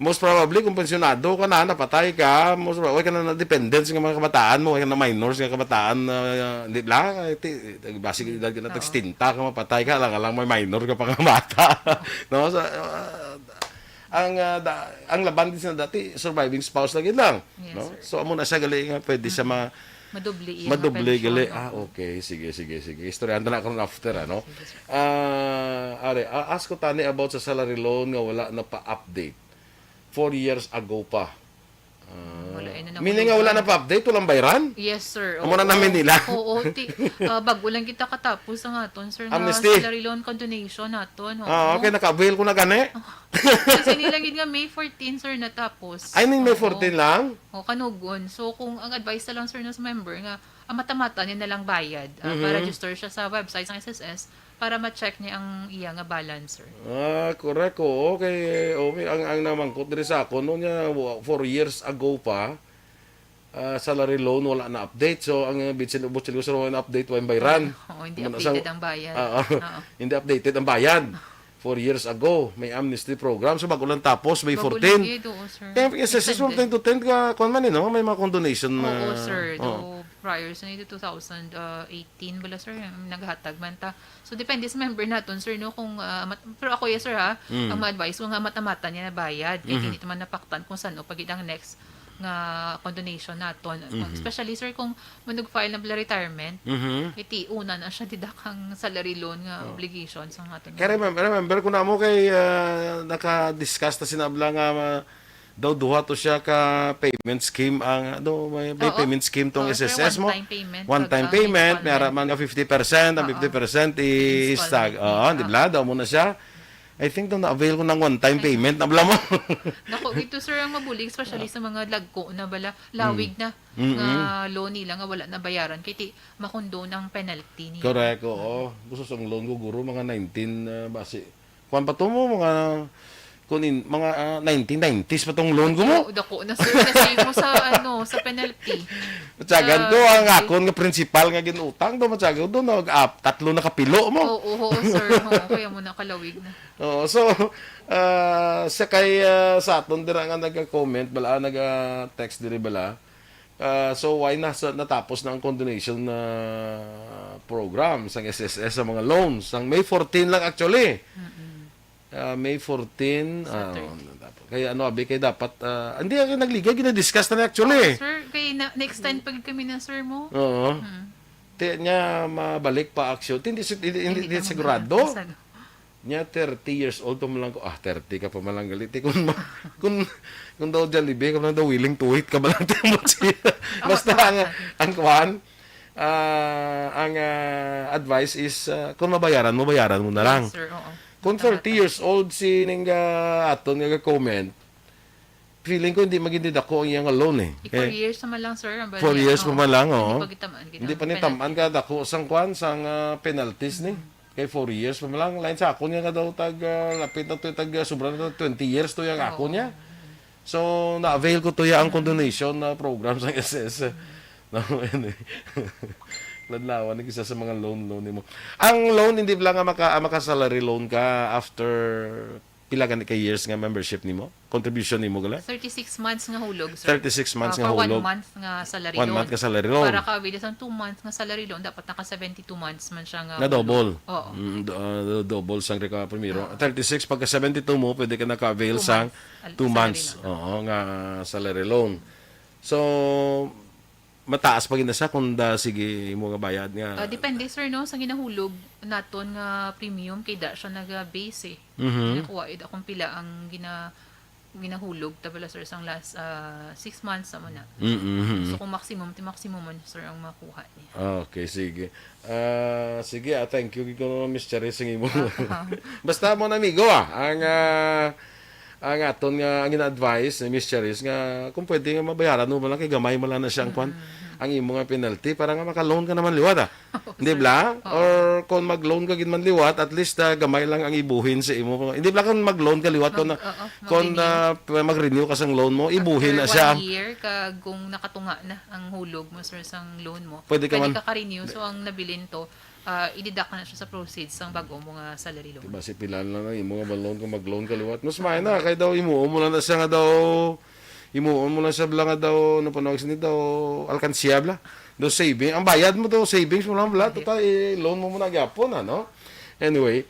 most probably, kung pensionado ka na, napatay ka, most probably, way ka na na-dependents nga mga kabataan mo, way ka na minors nga kabataan, ah, hindi lang, eh, ti-, basig edad ka na, Oo. tag-setenta ka, mapatay ka, lang, lang may minor ka pa nga bata. No? So, ah, ang, ah, da-, ang laban gid sa dati, surviving spouse lagi lang, Yes, no? sir. So, amo na siya gali nga pwede siya Mm. ma-, Madubli iya nga madubli pensyon, gali. oo. Ah, okay. Sige, sige, sige. Istoryahan ta na karon after, ano? Sige, sir. Ah, are, ah, ask ko tani about sa salary loan nga wala na pa-update. Four years ago pa. Ah, Wala, eh, na meaning nga wala nakulungan. na pa-update, walang bayran? Yes, sir. Amo na Oo. namin nila. Oo, ti-, ah, bago lang kita katapos ang aton, sir, nga Amnesty. salary loan condonation naton, oo. Ah, okay, naka-avail ko na gani. Kasi nila gid nga May fourteen, sir, natapos. Ay, ning May Oo. fourteen lang? O, kanugon. So, kung ang advice na lang, sir, no, sa member nga, ah, mata-mata niya na lang bayad, ah, Mhm. ma-register siya sa website sang S S S para ma-check niya ang iya nga balance, sir. Ah, correct, oo. Kay, okay, ang, ang namangkot diri sa akon, no, niya, wa-, four years ago pa, ah, salary loan, wala na update. So, ang, ah, bitsin, ubot sila sa mga update, wa yung bayran. Oo, hindi Muna sa updated ang bayad. Ah, ah. Oo. Hindi updated ang bayad. Four years ago, may amnesty program. So, bago lang tapos, May Bago fourteen. lang gid, oo, sir. Kaya yung S S S from Extended. time to time, ka, kung man, eh, no? May mga condonation na Oo, sir. Oo. Though prior sa nito, two thousand eighteen bala, sir, yung naghatag man ta. So, depende sa member naton, sir, no? Kung, ah, mat-, pero ako, yes, sir, ha? Mm. Ang ma-advise ko nga mata-mata niya na bayad. Kaya Mhm. hindi naman napaktan kung saan o pagid ang next nga condonation naton. Mhm. Especially, sir, kung manug-file na bala retirement, Mhm. iti una na siya didakang salary loan nga Oh. obligation sa nga aton. Kaya remember, remember ko na mo kay, ah, naka-discuss ta sinabla nga, ah, daw duha to siya ka payment scheme ang, ano, may, may Oo. payment scheme tong Oo, sir, S S S mo. one-time payment, One-time kag ang payment, may ara installment. man nga fifty percent, ang Oo. fifty percent i-stag. Installment. Oo, Oo. di ba? Daw mo na siya. I think daw na-avail ko ng one-time Ay. payment na bala mo. Nako, ito, sir, ang mabulig, especially sa mga lagko na bala, lawig Mm. na Mm-mm. nga loan nila nga wala nabayaran. Kay ti, makundo ng penalty nila. Correct, oo. Mm. Gusto sa loan ko, guro, mga nineteen, ah, basi, Kuwan pa to mo, mga, kunin, mga, ah, nineteen nineties pa tong loan ko mo. Oo, dako na, sir. Kasi mo sa, ano, sa penalty. Matyagan ko, ang akon nga principal nga ginutang do, matyagan do, nag, ah, tatlo na kapilo mo. Oo, oo, sir. Oo, kaya mo nakalawig na. Oo, so, ah, sa kay, ah, sa aton dira nga naga-comment, bala, ah, naga-text diri bala. Ah, so, why na sa, natapos na ang condonation na program sang S S S sa mga loans? Ang May fourteen lang, actually. Mm-mm. Ah, May fourteen, ah, Saturday. Natapos. Kaya ano, abi, kay dapat, ah, hindi, ang nagligay, gina-discuss na, actually. Oo, sir, kay na, na-extend pa gid kami na, sir, mo. Oo. Mm. Ti niya mabalik pa, actually. Hindi, hindi, hindi, hindi sigurado. Niya, thirty years old pa man lang ko. Ah, thirty ka pa man lang gali. Ti, kung ma-, kung, kung daw Jollibee ka man lang daw, willing to wait ka man lang, ti, mo siya. Basta ang, ang kuwan, ah, ang, ah, advice is, ah, kung mabayaran mo, bayaran mo na lang. Yes, sir, oo. Kung thirty years old si ning, ah, aton nga comment, feeling ko hindi magindi dako ang iyang loan eh. Eh, four years naman lang, sir, ang four years pa man lang, oo. Hindi pa gitamaan kita. Hindi pa nitamaan ka dako sang kwan, sang, ah, penalties ni. Mm. Kay four years pa man lang, lain sa akon nga daw tag, ah, lapit na to, tag, ah, sobra na to, twenty years to yung akon niya. So, na-avail ko to ya ang condonation na program sa S S. No, anyway. Ladlawan ni isa sa mga loan, loan nimo. Ang loan, hindi lang nga maka, ah, maka-salary loan ka after pila gani ka years nga membership nimo? Contribution nimo gali? Thirty-six months nga hulog, sir. Thirty-six months nga hulog. Ah, for one month nga salary loan. One month nga salary loan. Para ka-avail sa two months nga salary loan, dapat naka seventy-two months man siya nga hulog. Na double. Oo. Mm, do-, ah, do-, double sang reka primero. Oo. Thirty-six, pagka seventy-two mo, pwede ka naka-avail sang two months. Two months. Al-, salary loan. Oo, nga salary loan. So, mataas pa gid na siya kung da sige mo nga bayad nga. Ah, depende, sir, no, sa ginahulog naton nga premium, kay da siya naga-base eh. Mhm. Nakuha id akong pila ang gina-, ginahulog ta bala, sir, sang last, ah, six months, sama na. Mm-hmm. So, kung maximum, ti maximum man, sir, ang makuha niya. Okay, sige. Ah, sige, ah, thank you, Miss Charis, ang imo. Ah, ah. Basta mo na, amigo, ah, ang, ah, ang aton nga, ang ina-advise ni Miss Charis nga kung pwede nga mabayaran mo man lang kay gamay man lang na siya ang kwan, Mm. ang imo nga penalty para nga maka-loan ka naman liwat, ah. Oo, sir. Di ba? Oo. Or kung mag-loan ka gid man liwat, at least, ah, gamay lang ang ibuhin sa imo. Hindi ba kung mag-loan ka liwat, kung Mag-, na, oo, kung, mag-renew. Ah, p-, mag-renew ka sang loan mo, ibuhin na siya. After one year, kag kung nakatunga na ang hulog mo, sir, sang loan mo, Pwede ka pwede man ka ka-renew. So, ang nabilin to, ah, i-deduct na siya sa proceeds sang bag-o mo nga salary loan. Diba, si pila na lang imo nga loan kung mag-loan ka liwat. Mas maayo na, kay daw imuon mo lang na siya nga daw, imuon mo lang siya bala nga daw, ano pa nawag sini daw, alkansiya bala. Daw saving, ang bayad mo daw, savings mo lang bala. Total, i-loan mo muna gyapon, ano? Anyway,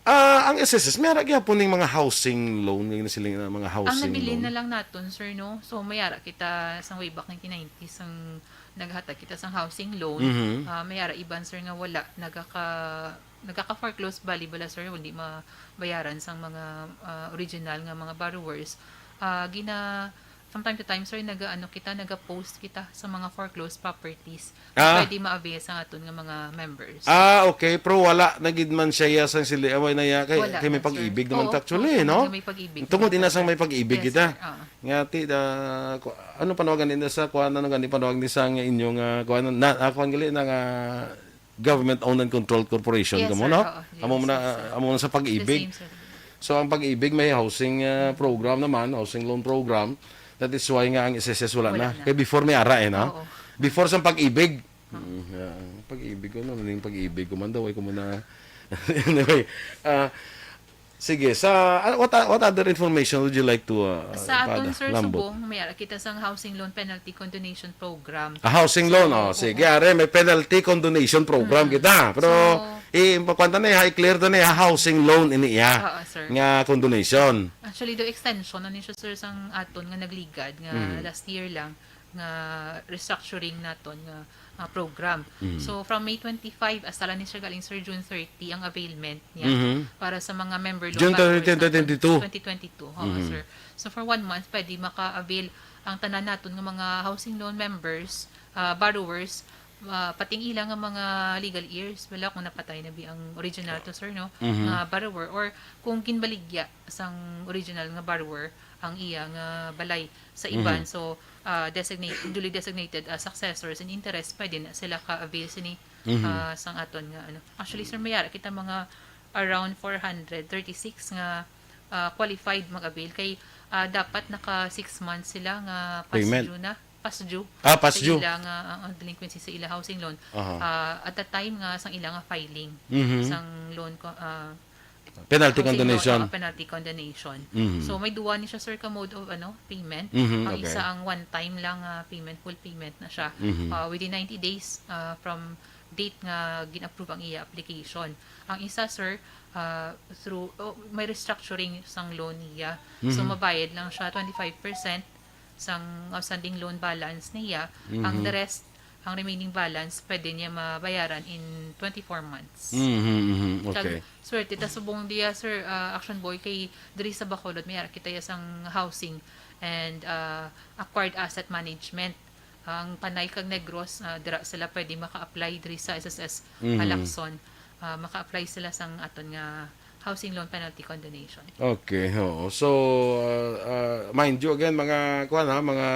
ah, ang S S S, may ara gyapon ning mga housing loan, yung siling na mga housing loan. Ang nabilin na lang naton, sir, no? So, may ara kita sang way back nineteen nineties, ang naghatag kita sang housing loan, Mhm. ah, may ara iban, sir, nga wala nagaka-, nagaka-foreclose bali bala, sir, hindi mabayaran sang mga, ah, original nga mga borrowers. Ah, gina-, from time to time, sir, naga-, ano kita, naga-post kita sa mga foreclosed properties. Ah. Pwede ma-avail sa aton nga mga members. Ah, okay. Pero wala na gid man siya ya sang sili away na ya kay, Wala kay may na, sir. Pag-ibig naman Oo, actually, oo, no? May pag-ibig. Tungod ina sang may pag-ibig Yes, kita. Sir. Ah. Nga ti, ah, ku-, ano panawagan nila sa kuan, ano gani panawag ni sa nga inyo nga kuan, na, ah, kuan gali na nga government owned and controlled corporation Yes, kamo, sir. No? Oo. Amo Yes, na, yes, sir. Amo na sa pag-ibig. The same, sir. So, ang pag-ibig may housing, ah, program naman, housing loan program. That is why nga ang S S S wala Wala na. na. Kay before may ara eh, no? Oo. Before sa pag-ibig. Oo. Mm, yeah. Pag-ibig ko, no? Ning pag-ibig ko man daw, ay ko man na. Anyway, ah, Sige, sa, ah, what, ah, what other information would you like to, ah, Sa aton, ipada? Sir, Lambot. Subong, may ara kita sang housing loan penalty condonation program. Ah, housing loan, So, oh, sige, oo. Are, may penalty condonation program Mm. kita. Pero, So, i-, pakuan ta na, i-clear ta na, ha, housing loan ini iya Oo, sir. nga condonation. Actually, do extension na ni siya, sir, sang aton nga nagligad nga Mm. last year lang nga restructuring naton nga, ah, program. Mm. So, from May twenty-five, hasta lang ni siya galing, sir, June thirty ang availment niya Mhm. para sa mga member loan June thirty, borrowers naton, twenty twenty-two. Twenty twenty-two, oo, Mhm. sir. So, for one month, pwede maka-avail ang tanan naton nga mga housing loan members, ah, borrowers, ah, pati ang ila nga mga legal heirs, wala kung napatay na bi ang original to, sir, no? Mhm. Nga borrower, or kung ginbaligya sang original nga borrower ang iya nga balay sa iban. Mhm. So, ah, designate-, duly designated as successors in interest, pwede na sila ka-avail sini, Mhm. ah, sang aton nga, ano. Actually, sir, may ara kita mga, around four hundred thirty-six nga, ah, qualified mag-avail kay, ah, dapat naka six months sila nga past Payment. due na, past due Ah, past sa due. ila nga, ah, ang delinquency sa ila housing loan. Aha. Ah, at the time nga sang ila nga filing Mhm. sang loan ko, ah, Penalty housing loan, condonation. ah, penalty condonation. Mhm. So, may duwa ni siya, sir, ka mode of, ano, payment. Mhm, Ang okay. isa, ang one time lang, ah, payment, full payment na siya. Mhm. Ah, within ninety days, ah, from date nga gin-approve ang iya application. Ang isa, sir, ah, through, oh, may restructuring sang loan niya. So, Mhm. mabayad lang siya twenty-five percent sang outstanding loan balance niya. Ang Mhm. the rest, ang remaining balance, pwede niya mabayaran in twenty-four months. Mhm, mhm. Kag Okay. swerte ta subong diya, sir, ah, Action Boy, kay diri sa Bacolod, may ara kita ya sang housing and, ah, acquired asset management. Ang Panay kag Negros, ah, dira sila pwede maka-apply diri sa S S S Mhm. Lacson. Ah, maka-apply sila sang aton nga housing loan penalty condonation. Okay, oo. So, ah, ah, mind you again, mga, kuwan, ha, mga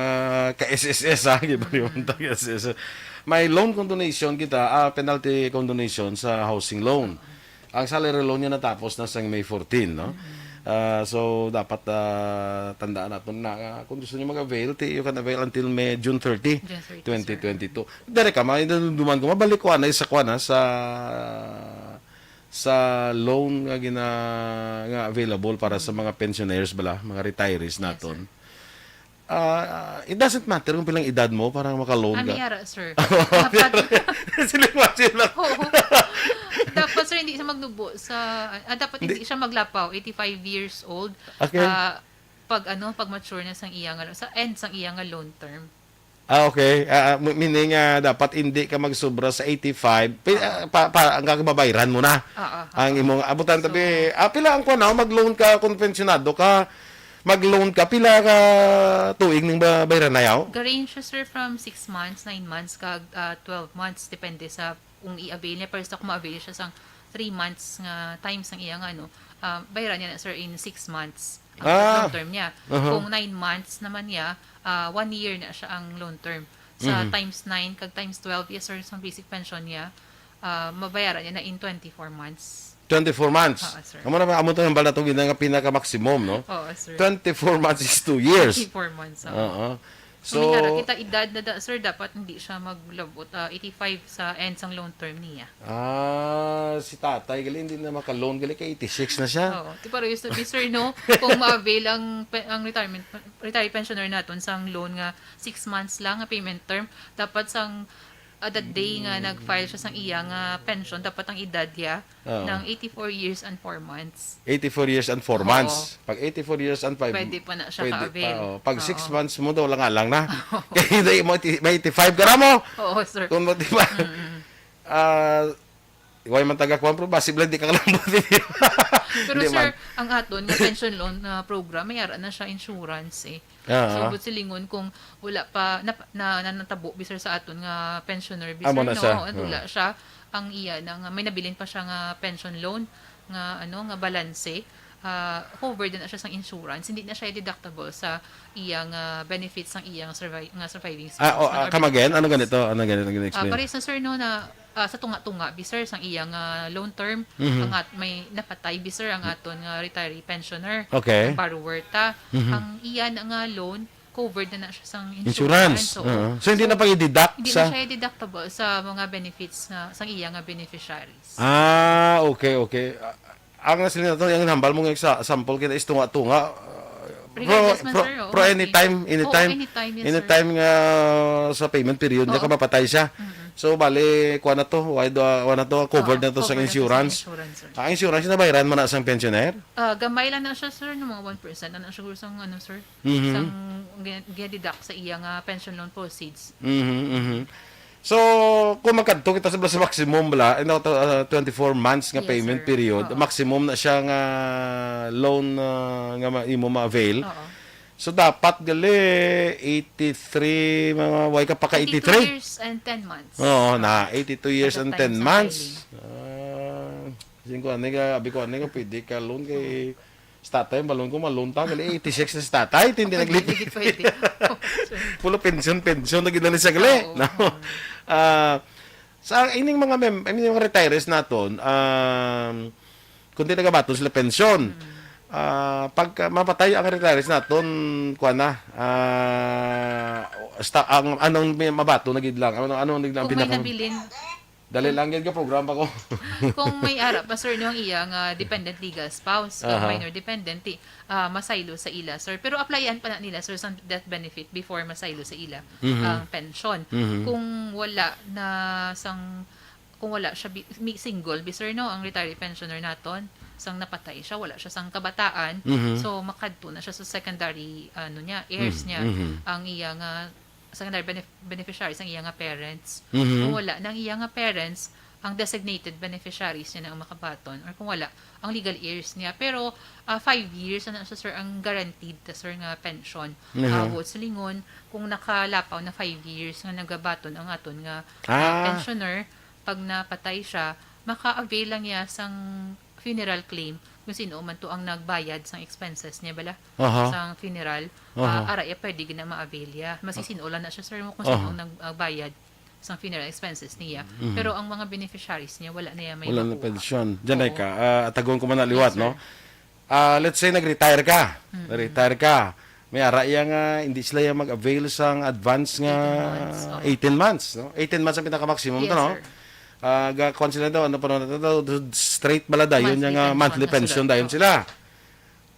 ka-S S S, ha, gibaliwan Mm. ta ka-S S S. May loan condonation kita, ah, penalty condonation sa housing loan. Oo. Ang salary loan niya natapos na sang May fourteen, no? Mm. Ah, so, dapat, ah, tandaan naton na, ah, kung gusto niyo mag-avail, ti-, you can avail until May, June thirty, June thirty, sir. twenty twenty-two. Dere ka, ma-, duman ko, mabalik ko, anay, sa, kuwan, ha, sa sa loan nga gina-, nga available para sa Mm. mga pensioners bala, mga retirees Yes, naton. sir. Ah, it doesn't matter kung pilang edad mo para maka-loan Ah, ka. may ara, sir. Dapat Sila, imagine lang. Oo. Dapat, sir, hindi siya magnubo sa, ah, dapat Hindi. hindi siya maglapaw, eighty-five years old. Okay. Ah, pag, ano, pag mature na sang iya nga lo-, sa end sang iya nga loan term. Ah, okay. Ah, ah, m-, meaning, ah, dapat hindi ka magsobra sa eighty-five. Pi-, Oo. ah, pa, pa, ang kag mabayran mo na. Oo, Ang oo. imong abutan So, tabi, ah, pila ang kuwan, ah, mag-loan ka, kung pensionado ka, mag-loan ka, pila ka tuig ning ba-, bayran na yaw? Ga-range siya, sir, from six months, nine months, kag, ah, twelve months, depende sa kung i-avail niya, pero sa kung ma-avail siya sang three months nga time sang iya nga, ano, ah, bayran niya na, sir, in six months ang Ah. loan term niya. Uh-huh. Kung nine months naman niya, ah, one year na siya ang loan term. Sa Mhm. times nine kag times twelve, yes, sir, sa basic pension niya, ah, mabayaran niya na in twenty-four months. Twenty-four months? Oo, sir. Amo na ba, amo to yung bala itong ginang pinaka-maximum, no? Oo, sir. Twenty-four months is two years. Twenty-four months, oo. Oo. So, may ara kita edad na da, sir, dapat hindi siya maglabot, ah, eighty-five sa end sang loan term niya. Ah, si tatay, gali, hindi na maka-loan, gali, kay eighty-six na siya. Oo. Ti, pero used to be, sir, no? Kung ma-avail ang pe-, ang retirement, retiree pensioner naton sang loan nga six months lang nga payment term, dapat sang, ah, that day nga nag-file siya sang iya nga pension, dapat ang edad niya Oo. ng eighty-four years and four months. Eighty-four years and four Oo. months. Pag eighty-four years and five, Pwede pa na siya pwede ka-avail. pa, oh. Pag six Oo. months mo daw, lang-alang na. Kaya hindi mo, may eighty-five ka na mo. Oo, sir. Kung mo, di ba? Mm-mm. Ah, way man taga kuwan, pero basi bala, di ka lang mo. Pero, Hindi sir, man. ang aton nga pension loan nga program, may ara na siya insurance, eh. Ah. So, but silingon kung wala pa, na, na, na natabo, bi, sir, sa aton nga pensioner, bi, Amo sir, na no? siya. Ano, Ah. wala siya. Ang iya na nga, may nabilin pa siya nga pension loan, nga, ano, nga balanse. Ah, covered na siya sang insurance. Hindi na siya deductible sa iya nga benefits sang iya nga survi-, nga surviving Ah, spouse, oh, nga ah, come again? Ano beneficiaries. ganito? Ano ganito? Ano ganito Ah, explain? pares na, sir, no, na, ah, sa tunga-tunga, bi, sir, sang iya nga loan term, Mhm. ang at-, may napatay, bi, sir, ang aton nga retiree pensioner, Okay. ang borrower ta. Mhm. Ang iya na nga loan, covered na na siya sang Insurance. insurance, oo. Oo. So, hindi So, na pag i-deduct hindi sa na siya deductible sa mga benefits nga, sang iya nga beneficiaries. Ah, okay, okay. Ah, ang nasiling nato, yung hambal mo nga sa sample kina is tunga-tunga, ah, Regardless pro-, man, pro-, sir, oo, pro okay. anytime, Oo, anytime, anytime, yes, sir. anytime nga sa payment period niya Oo. ka mapatay siya. Mm-mm. So, bali, kuha na to, why do, kuha na to, covered Oo, na to sa covered na to sa insurance. insurance, sir. Ang insurance, nabayaran mo na sang pensioner? Ah, gamay lang na siya, sir, no, mga one percent na na siguro sang, ano, sir, Mhm. sang gi-, gi-deduct sa iya nga pension loan proceeds. Mhm, mhm. So, kung magkadto kita sa, sa maximum bala, ano to, ah, twenty-four months nga Yes, payment sir. period, Oo. maximum na siya nga loan, ah, nga ma-, imo ma-avail. Oo. So, dapat gali eighty-three, mga way ka pa ka Eighty-two eighty-three? years and ten months. Oo, na eighty-two years At the and ten time sa months. filing. Ah, singko, ano nga, abi ko, ano nga, pwede ka loan kay Oo. si tatay, balon ko, malunta, gali, eighty-six na si tatay, tindi Pwede, naglipit. pwede, pwede. Pulo pension, pension, na gid na ni sa gali, Oo, no? oo. Ah, sa ining mga mem-, ining mga retirees naton, um, kundi nagabaton sila pensyon. Mm. Ah, pagka mapatay ang retirees naton, kuwan na, ah, sta-, ang anong may mabaton na gid lang, ano, anong naglang Kung may pinaka- nabilin, Dali lang gid ka program pa ko. Kung may ara pa, sir, no, ang iya nga dependent legal spouse, kag Aha. minor dependent, ti, ah, masaylo sa ila, sir. Pero applyan pa na nila, sir, sang death benefit before masaylo sa ila Mhm. ang pensyon. Mhm. Kung wala na sang, kung wala siya bi-, mi-, single bi, sir, no, ang retiree pensioner naton, sang napatay siya, wala siya sang kabataan, Mhm. so makadto na siya sa secondary, ano niya, heirs Mhm. niya, Mhm. ang iya nga secondary benef-, beneficiaries ang iya nga parents. Mhm. Kung wala na ang iya nga parents, ang designated beneficiaries niya na ang makabaton, or kung wala, ang legal heirs niya. Pero, ah, five years na siya, sir, ang guaranteed ta, sir, nga pension. Aha. Ah, buot silingon, kung nakalapaw na five years nga nagabaton ang aton nga, ah, Ah. pensioner, pag napatay siya, maka-avail lang niya sang funeral claim kung sino man to ang nagbayad sang expenses niya bala Aha. sang funeral. Aha. Ah, ara iya pwede gid na ma-avail ya. Masisin-o lang na siya, sir, mo kung sino Aha. ang nagbayad sang funeral expenses niya. Mhm. Pero ang mga beneficiaries niya, wala na iya may Wala na makuha. Pensyon. Diyan ay Oo. Ka. Ah, atagon ko man na Yes, liwat, no? sir. Ah, let's say, nag-retire ka. Mm-mm. Nag-retire ka. May ara iya nga, hindi sila iya mag-avail sang advance nga Eighteen months, oo. eighteen months, no? Eighteen months ang pinaka-maximum Yes, to, no? sir. Ah, ga-, kuwan sila daw, ano pa naman ito daw, straight bala dayon Monthly niya nga pension monthly na sila. pension dayon Oo. sila.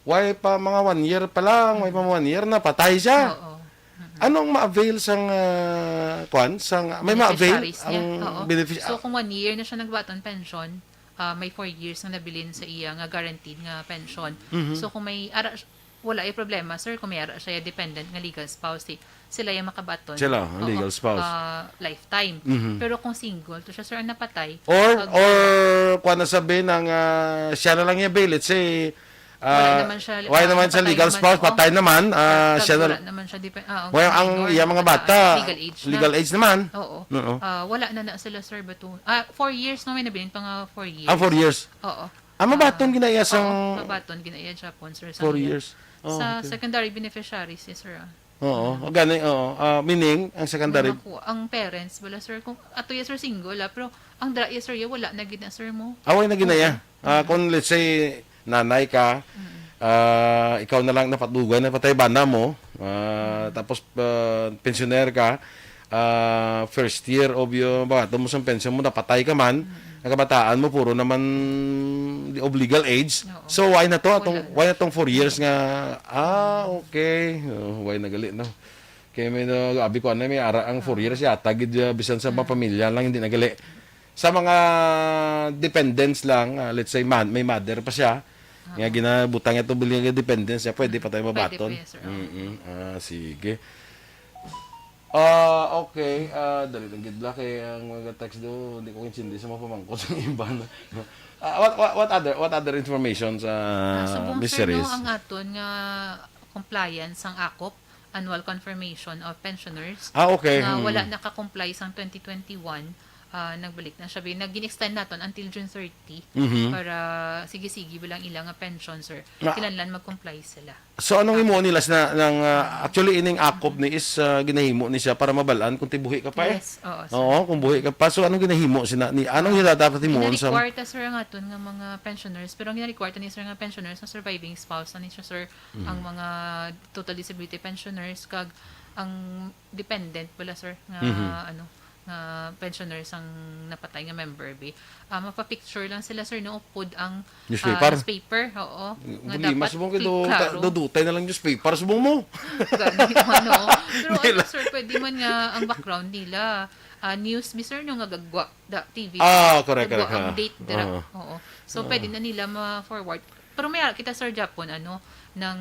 Why pa mga one year pa lang, why pa Mm. one year na, patay siya? Oo. Mm-mm. Anong ma-avail sang, ah, kuwan? Sang, may ma-avail Beneficiaries niya, ang oo. benefic-, So, ah, kung one year na siya nagbaton pension, ah, may four years nga nabilin sa iya nga guaranteed nga pension. Mhm. So, kung may ara, wala ay problema, sir, kung may ara siya dependent nga legal spouse, si-, sila yung makabaton. Sila, ang Oo, legal spouse. ah, lifetime. Mhm. Pero kung single to siya, sir, ang napatay, Or, pag or, kuwan na sabi, nang, ah, siya na lang yung bail. Let's say, Wala ah, naman siya, wala ah, naman siya napatay legal naman, spouse, oo. patay naman, ah, Kag siya na wala naman siya, dipe-, ah, ang Well, ang minor, iya mga bata, legal age na. legal age naman. Oo. Oo. Ah, wala na na sila, sir, bato. Ah, four years, no? May nabilin pa nga four years. Ah, four years. Oo. Ah, mabaton Ah, ginaiya sang oo, mabaton ginaiya Japon, sir, sa four nila. years. Oh, Sa okay. secondary beneficiaries, yes, sir, ah. Oo, Mm. gani, oo. Ah, meaning, ang secondary May makuha. Ang parents, wala, sir, kung ato, yes, sir, single, ah, pero ang dra, yes, sir, ya, wala na gid na, sir, mo. Away na ginaya. Oo. Ah, Mm. kung let's say, nanay ka, Mm. ah, ikaw na lang napatugay na patay bana mo, ah, Mm. tapos, ah, pensioner ka, ah, first year of your, ba, mo sang pension mo, napatay ka man, Mm. nagabataan mo, puro naman of legal age. Oo. So, why na to? Atong, Wala na. why na tong four years nga, ah, okay. Oh, why na gali, no? Kay may, no, abi ko, ano, may ara ang four Ah. years yata, gid, ah, bisan sa mga Mm. pamilya lang, hindi na gali. Sa mga dependents lang, ah, let's say, man, may mother pa siya, nga Ah. ginabutang niya to, bilang dependents niya, pwede pa tayo Pwede mabaton. pa, yes, sir. Oo. Mm-mm. Ah, sige. Ah, okay. Ah, dali lang gid la kay ang mga text do, hindi ko intindi sa mga pamangkot sa iba na. Ah, what, what, what other, what other information sa Ah, subong, Miss sir, no, Ceres? ang aton nga compliance sang akop, annual confirmation of pensioners, Ah, okay. nga Mm. wala naka-comply sang twenty twenty-one, ah, nagbalik na siya. Nag-extend naton until June thirty Mhm. para sige-sige bilang ila nga pension, sir. Na- Kinahanglan mag-comply sila. So, anong himuon nila sa nang, ah, actually, ining akop ni is, ah, ginahimo ni siya para mabalaan kung tibuhi ka pa eh. Yes, oo, sir. Oo, kung buhi ka pa. So, anong ginahimo sina ni, anong Ah, gina-, dapat himuon sa gina-require ta, sir, ang aton nga mga pensioners. Pero ang gina-require ta ni, sir, nga pensioners, ang surviving spouse, na ni siya, sir, Mhm. ang mga total disability pensioners, kag ang dependent bala, sir, nga, Mhm. ano, nga pensioners ang napatay nga member, bi. Ah, mapa-picture lang sila, sir, no, upod ang, Newspaper? ah, newspaper, oo. Nga Problema, dapat subong kay do-, klaro. ta-, dudutay na lang newspaper, subong mo. Gani, ano. Pero Nila. ano, sir, pwede man nga ang background nila, ah, news, bi, sir, no, nga gagwa, da, T V, Ah, correct, gagwa correct, ang ah. date, dira. Oo. Oo. So, Ah. pwede na nila ma-forward. Pero may ara kita, sir, Japon, ano, ng,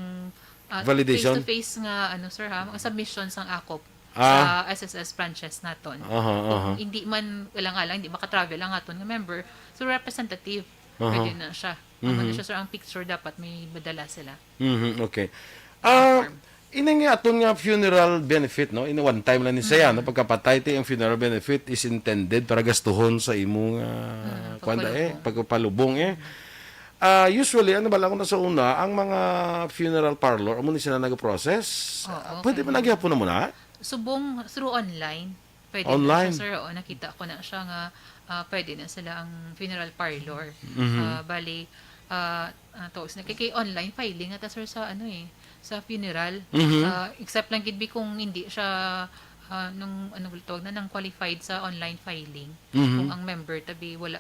ah, Validation? face-to-face nga, ano, sir, ha, mga submissions ang akop Ah. sa S S S branches naton. Aha, Kung aha. hindi man, alang-alang, hindi makatravel ang aton nga member, so representative, Aha. pwede na siya. Amo Mhm. na siya, sir, ang picture dapat may madala sila. Mhm, okay. Ah, Confirm. ining aton nga funeral benefit, no? Ini one time lang ni siya, Mm. no? Pagkapatay, ti, ang funeral benefit is intended para gastuhon sa imo nga, Mm, kuwan da, eh, pagpalubong. pagpalubong, eh. Mm. Ah, usually, ano ba lang na sa una, ang mga funeral parlor, amo ni sila nag-process? Oo, Pwede man kaya. Nagyapon na mo na? Subong through online. Pwede na Online? siya, sir. Oo, nakita ko na siya nga, ah, pwede na sila ang funeral parlor. Mhm. Ah, bali, ah, ah, tawag sila, kay, kay online filing ata, sir, sa ano eh, sa funeral. Mhm. Ah, except lang gid bi kung hindi siya, ah, nung, ano ba tawag na, nang qualified sa online filing. Mhm. Kung ang member tabi wala,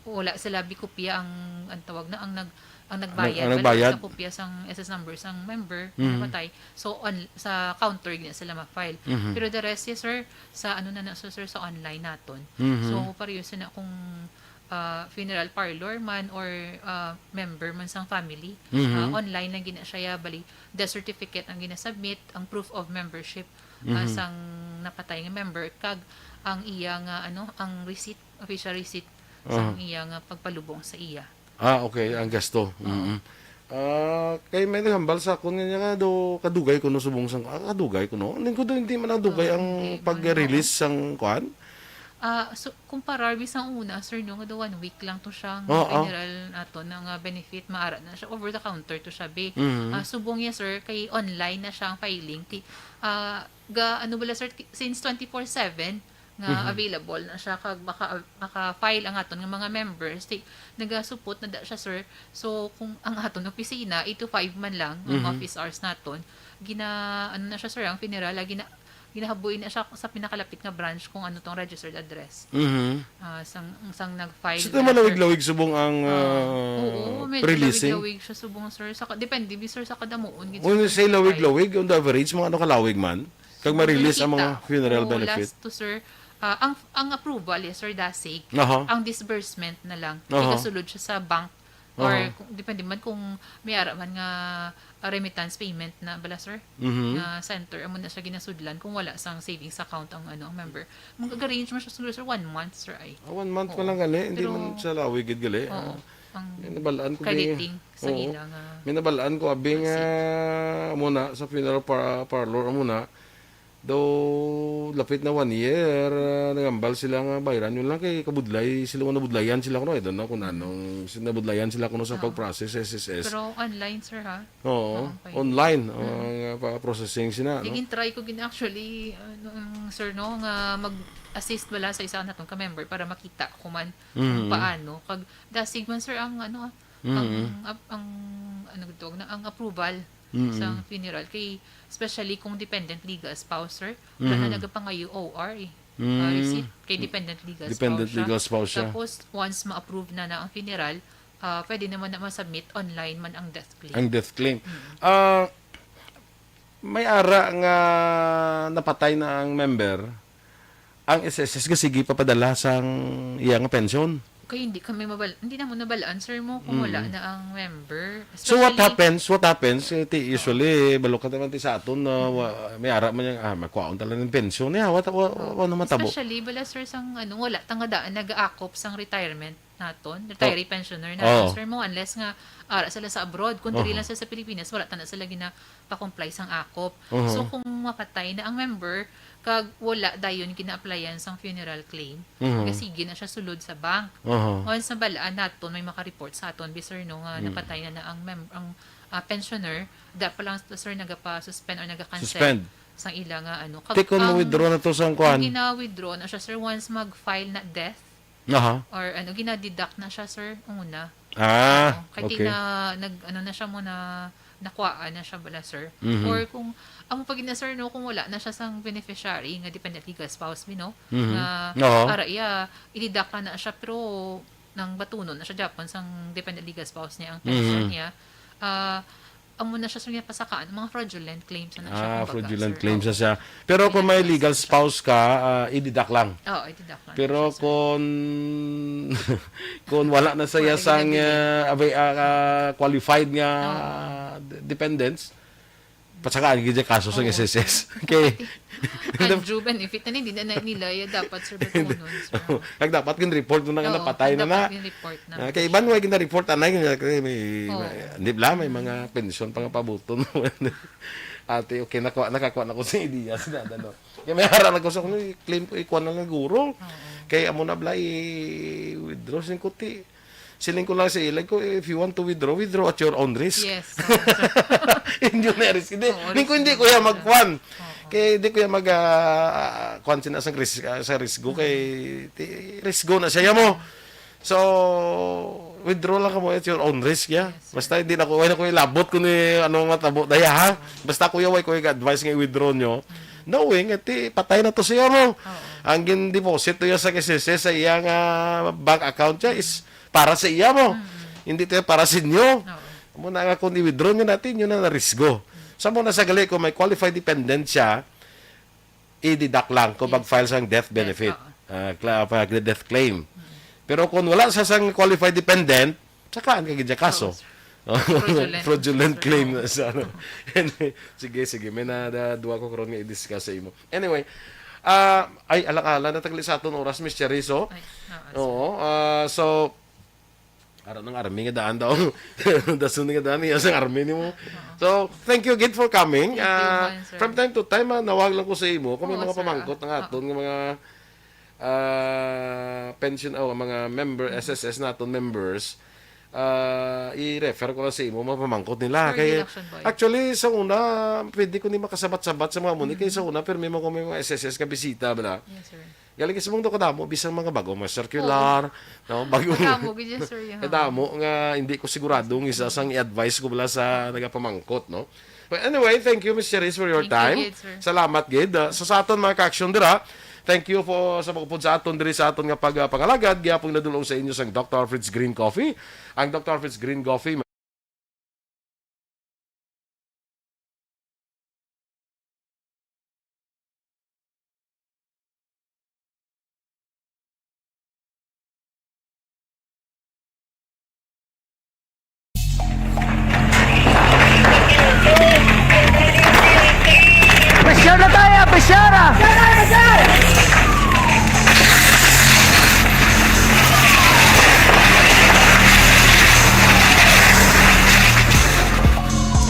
wala sila bi kopya ang, ang tawag na, ang nag, ang Ang- nagbayad, ang wala nagbayad. sa kopya sang S S number sang member Mhm. na namatay. So, on, sa counter gina sila ma-file. Mhm. Pero the rest, yes, sir, sa ano na na, so, sir, sa online naton. Mhm. So, pareho sila kung ah, funeral parlor man or ah, member man sang family. Mhm. Ah, online lang gina siya, bali, death certificate ang ginasubmit, ang proof of membership ah, Mhm. sang napatay nga member, kag ang iya nga, ano, ang receipt, official receipt sang Aha. iya nga pagpalubong sa iya. Ah, okay, ang gasto. Mm. Ah, kay may naghambal sa akon nga niya nga do kadugay kuno subong sang, ah, kadugay kuno. Ning ko hindi man ang dugay Ah, ang hindi man, pag-release sang kuan. Ah, so, kumparar bi sang una, sir, no, nga do one week lang to siya ang Oo. funeral nato na nga benefit, maara na siya, over the counter to siya, be. Mhm. Ah, subong niya, sir, kay online na siya ang filing. Ti, ah, ga, ano bala, sir, ti, since twenty-four seven nga Mhm. available na siya kag maka, maka-file ang aton nga mga members, ti, nagasupot na da siya, sir. So, kung ang aton opisina, eight to five man lang ang Mhm. office hours naton, gina, ano na siya, sir, ang funeral, ah, gina, ginahaboy na siya sa pinakalapit nga branch kung ano tong registered address. Mhm. Ah, sang, sang nag-file So, na, sir. malawig-lawig subong ang Ah, ah, oo, medyo releasing. Lawig-lawig siya subong, sir. Sa, ka- depende bi, sir, sa kada muon gid, When you sir, say kung lawig-lawig, on the average, mga ano kalawig man? Kag ma-release ang mga Nakita funeral ko benefit? Last to, sir, ah, ang, ang approval, yes, sir, dasig. Aha. Ang disbursement na lang. Aha. Ikasulod siya sa bank. Or, Aha. kung, depende man kung may ara man nga ah, remittance payment na bala, sir. Mhm. Nga center, amo na siya ginasudlan kung wala sang savings account ang, ano, ang member. Mag-arrange man siya siguro, sir, one month, sir, ay. Ah, one month pa Oo. lang gali, hindi Pero- man sa lawig gid gali. Oo. Ah, Ang may nabalaan ko, bi. crediting sa Oo. ila nga May nabalaan ko, abi, nga Proceed. Muna sa funeral par- parlor, muna daw lapit na one year, ah, nangambal sila nga bayran yun lang kay kabudlay sila, nabudlayan sila kuno, I don't know kung anong, nabudlayan sila kuno sa Oo. pag-process sa S S S. Pero online, sir, ha? Oo, Okay. Online Mm. ang ah, pa-processing sina, no? Naging try ko gid actually, ano, ang sir, no, nga mag-assist bala sa isa natong ka-member para makita ko man Mhm. kung paano. Kag dasig man, sir, ang, ano, ah, ang, Mhm. ap- ang, ano gid tawag na, ang approval Mhm. sa funeral. Kay, especially kung dependent legal spouse, sir, wala na Mhm. nagapangayo O R eh. Mm. Ah, receipt kay dependent legal Dependent spouse siya. legal spouse siya. Tapos, once ma-approve na na ang funeral, ah, pwede naman na ma-submit online man ang death claim. Ang death claim. Mm. Ah, may ara nga napatay na ang member, ang S S S nga sige papadala sang iya nga pensyon. Kay hindi kami mabal-, hindi namo nabalaan, sir, mo, kung Mm. wala na ang member. So what Especially happens? What happens? Eh, ti, usually, balo ka naman ti sa aton na wa- may ara man yung, ah, magkuhaon talaga ng pensyon niya. What, what, what, ano matabo? Especially, bala, sir, sang, ano, wala ta nga daan nag-aakop sang retirement naton, retiree pensioner naton, Oo. sir, mo, unless nga ara sila sa abroad, kung diri Oo. lang sila sa Pilipinas, wala ta na sila ginapakomply sang akop. Oo. So, kung mapatay na ang member, kag wala dayon gina-applyan sang funeral claim, Mhm. nga sige na siya sulod sa bank. Oo. Once nabalaan naton, may maka-report sa aton, bi, sir, no, nga Mm. napatay na na ang mem- ang ah, pensioner, da pa lang, sir, nagapa-suspend or nagacancel Suspend. sang ila nga, ano. Kag Ti, kung ang- ma-withdraw na to sang Ang kwan. gina-withdraw na siya, sir, once mag-file na death Aha. or, ano, gina-deduct na siya, sir, una. Ah, Oo. Kay ti okay. na, nag, ano na siya mo na, nakuhaan na siya bala, sir. Mhm. Or kung, amo pa gid na, sir, no, kung wala na siya sang beneficiary nga dependent legal spouse, bi, no? Mhm. Nga, Oo. ara iya, i-deduct na na siya, pero nang batunon na siya Japon sang dependent legal spouse niya, ang pension Mhm. niya. Ah, amo na siya, sir, nga pasakaan, mga fraudulent claims na siya, Ah, kumbaga, fraudulent sir. claims na Oo. siya. Pero kung may Fraudulent legal claims. Spouse ka, ah, i-deduct lang. Oo, i-deduct lang Pero siya, sir. kung kung wala na sa Wala iya sang ginabili. ah, abay, ah, ah, qualified nga Oo. ah, d- dependents, pasakaan gid ang kaso sa Oo. S S S. Okay. Ang due benefit na hindi na nila ya dapat, sir, batunon, sir. Kag dapat gin-report na nga Oo, napatay na na. dapat gin-report na. Ah, kay iban way gina-report anay nga kay may, Oo. may di bla may mga pensyon pa nga pabuton. Ate, okay, nakuha, nakakuha na ko sa ideas na, ano. Kaya may harap na ko sa kuno, claim ko, ikuha na lang guro. Oo. Kay amo na bla i-withdraw sin kuti. Siling ko lang sa ilag ko, "If you want to withdraw, withdraw at your own risk." Yes. Oo, sir. Hindi na risk. Hindi, Oo, hindi ko risk hindi na. ko ya magkuan. Oo. Kay hindi ko ya mag ah, kuan sina sa risk ah, sa risk go kay ti- risk go na siya mo. So, Withdraw lang kamo at your own risk, ya. Yes, sir. Basta hindi na ko, wala ko ilabot kung ni ano matabo daya, ha? Basta, kuya, way ko i-advise nga i-withdraw nyo. Knowing, eh, ti, patay na to siya mo. Oo. Ang gin-deposit to ya sa S S S sa iyang, ah, bank account niya is para sa iya mo. Mm. Hindi to para sa inyo. Oo. Amo na nga kung i-withdraw nyo natin, yun na narisgo. Sa muna sa gali, kung may qualified dependent siya, i-deduct lang kung Yes. Mag-file sang death Death, benefit. Oo. Ah, cla-, pag death claim. Mm. Pero kung wala sa sang qualified dependent, sakaan ka gid siya kaso. Oo, sir. Fraudulent. Fraudulent claim na sa ano. Sige, sige. May na, na duwa ko karon nga i-discuss sa imo. Anyway, ah, ay, alak-ala na tagli sa aton oras, Miss Cherizo. Ay, oo, sir. Oo, ah, so, araw ng army nga daan daw. Dason nga daan, iya sang army nimo. Oo. So, thank you again for coming. Thank you, Ah, man, sir. From time to time, ah, nawag lang ko sa imo kung may Oo, mga sir. Pamangkot nga Oo. Aton nga mga, ah, pension, oh, mga member, Mm. S S S naton members, ah, i-refer ko lang sa imo, mapamangkot nila. Sir, Kay, Gil Action Boy. Actually, sa una, pwede ko ni makasabat-sabat sa mga muni. Kay Mm. Sa una, pero may mga, may mga S S S ka bisita, bala. Yes, sir. Galing kasi mong kadamo, bisang mga bago, mga circular, Oo. No? Bago. Kadamo, gid, yes, sir, yun. Kadamo nga hindi ko sigurado ang isa sang i-advise ko bala sa nagapamangkot, no? But anyway, thank you, Miss Cherise, for your Thank you, time. Gid, sir. Salamat, gid. Ah, sa, sa aton mga ka-action dira, thank you po sa pagupod sa aton diri sa aton nga pag-, ah, pangalagad. Gyapon nadulong sa inyo sang Doctor Alfred's Green Coffee. Ang Doctor Alfred's Green Coffee, Pressure na tayo, pressure, ah!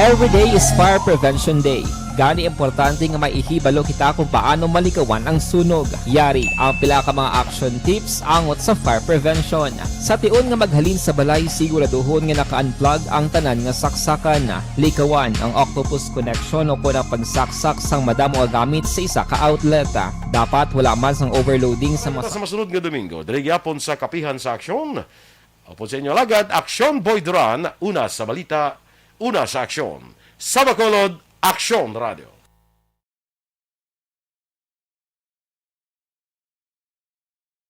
Every day is Fire Prevention Day. Gani, importante nga may ihibalo kita kung paano malikawan ang sunog. Yari ang pila ka mga action tips angot sa fire prevention. Sa tion nga maghalin sa balay, siguraduhon nga naka-unplug ang tanan nga saksakan. Likawan ang octopus connection o kon ang pagsaksak sang madamo nga gamit sa isa ka outlet. Dapat wala man sang overloading sa Sa mas- masunod nga Domingo, diri gyapon sa Kapihan sa Aksyon. Upod sa inyo alagad, Aksyon Boy Duran, una sa balita, una sa aksyon. Sa Bacolod, Aksyon Radio.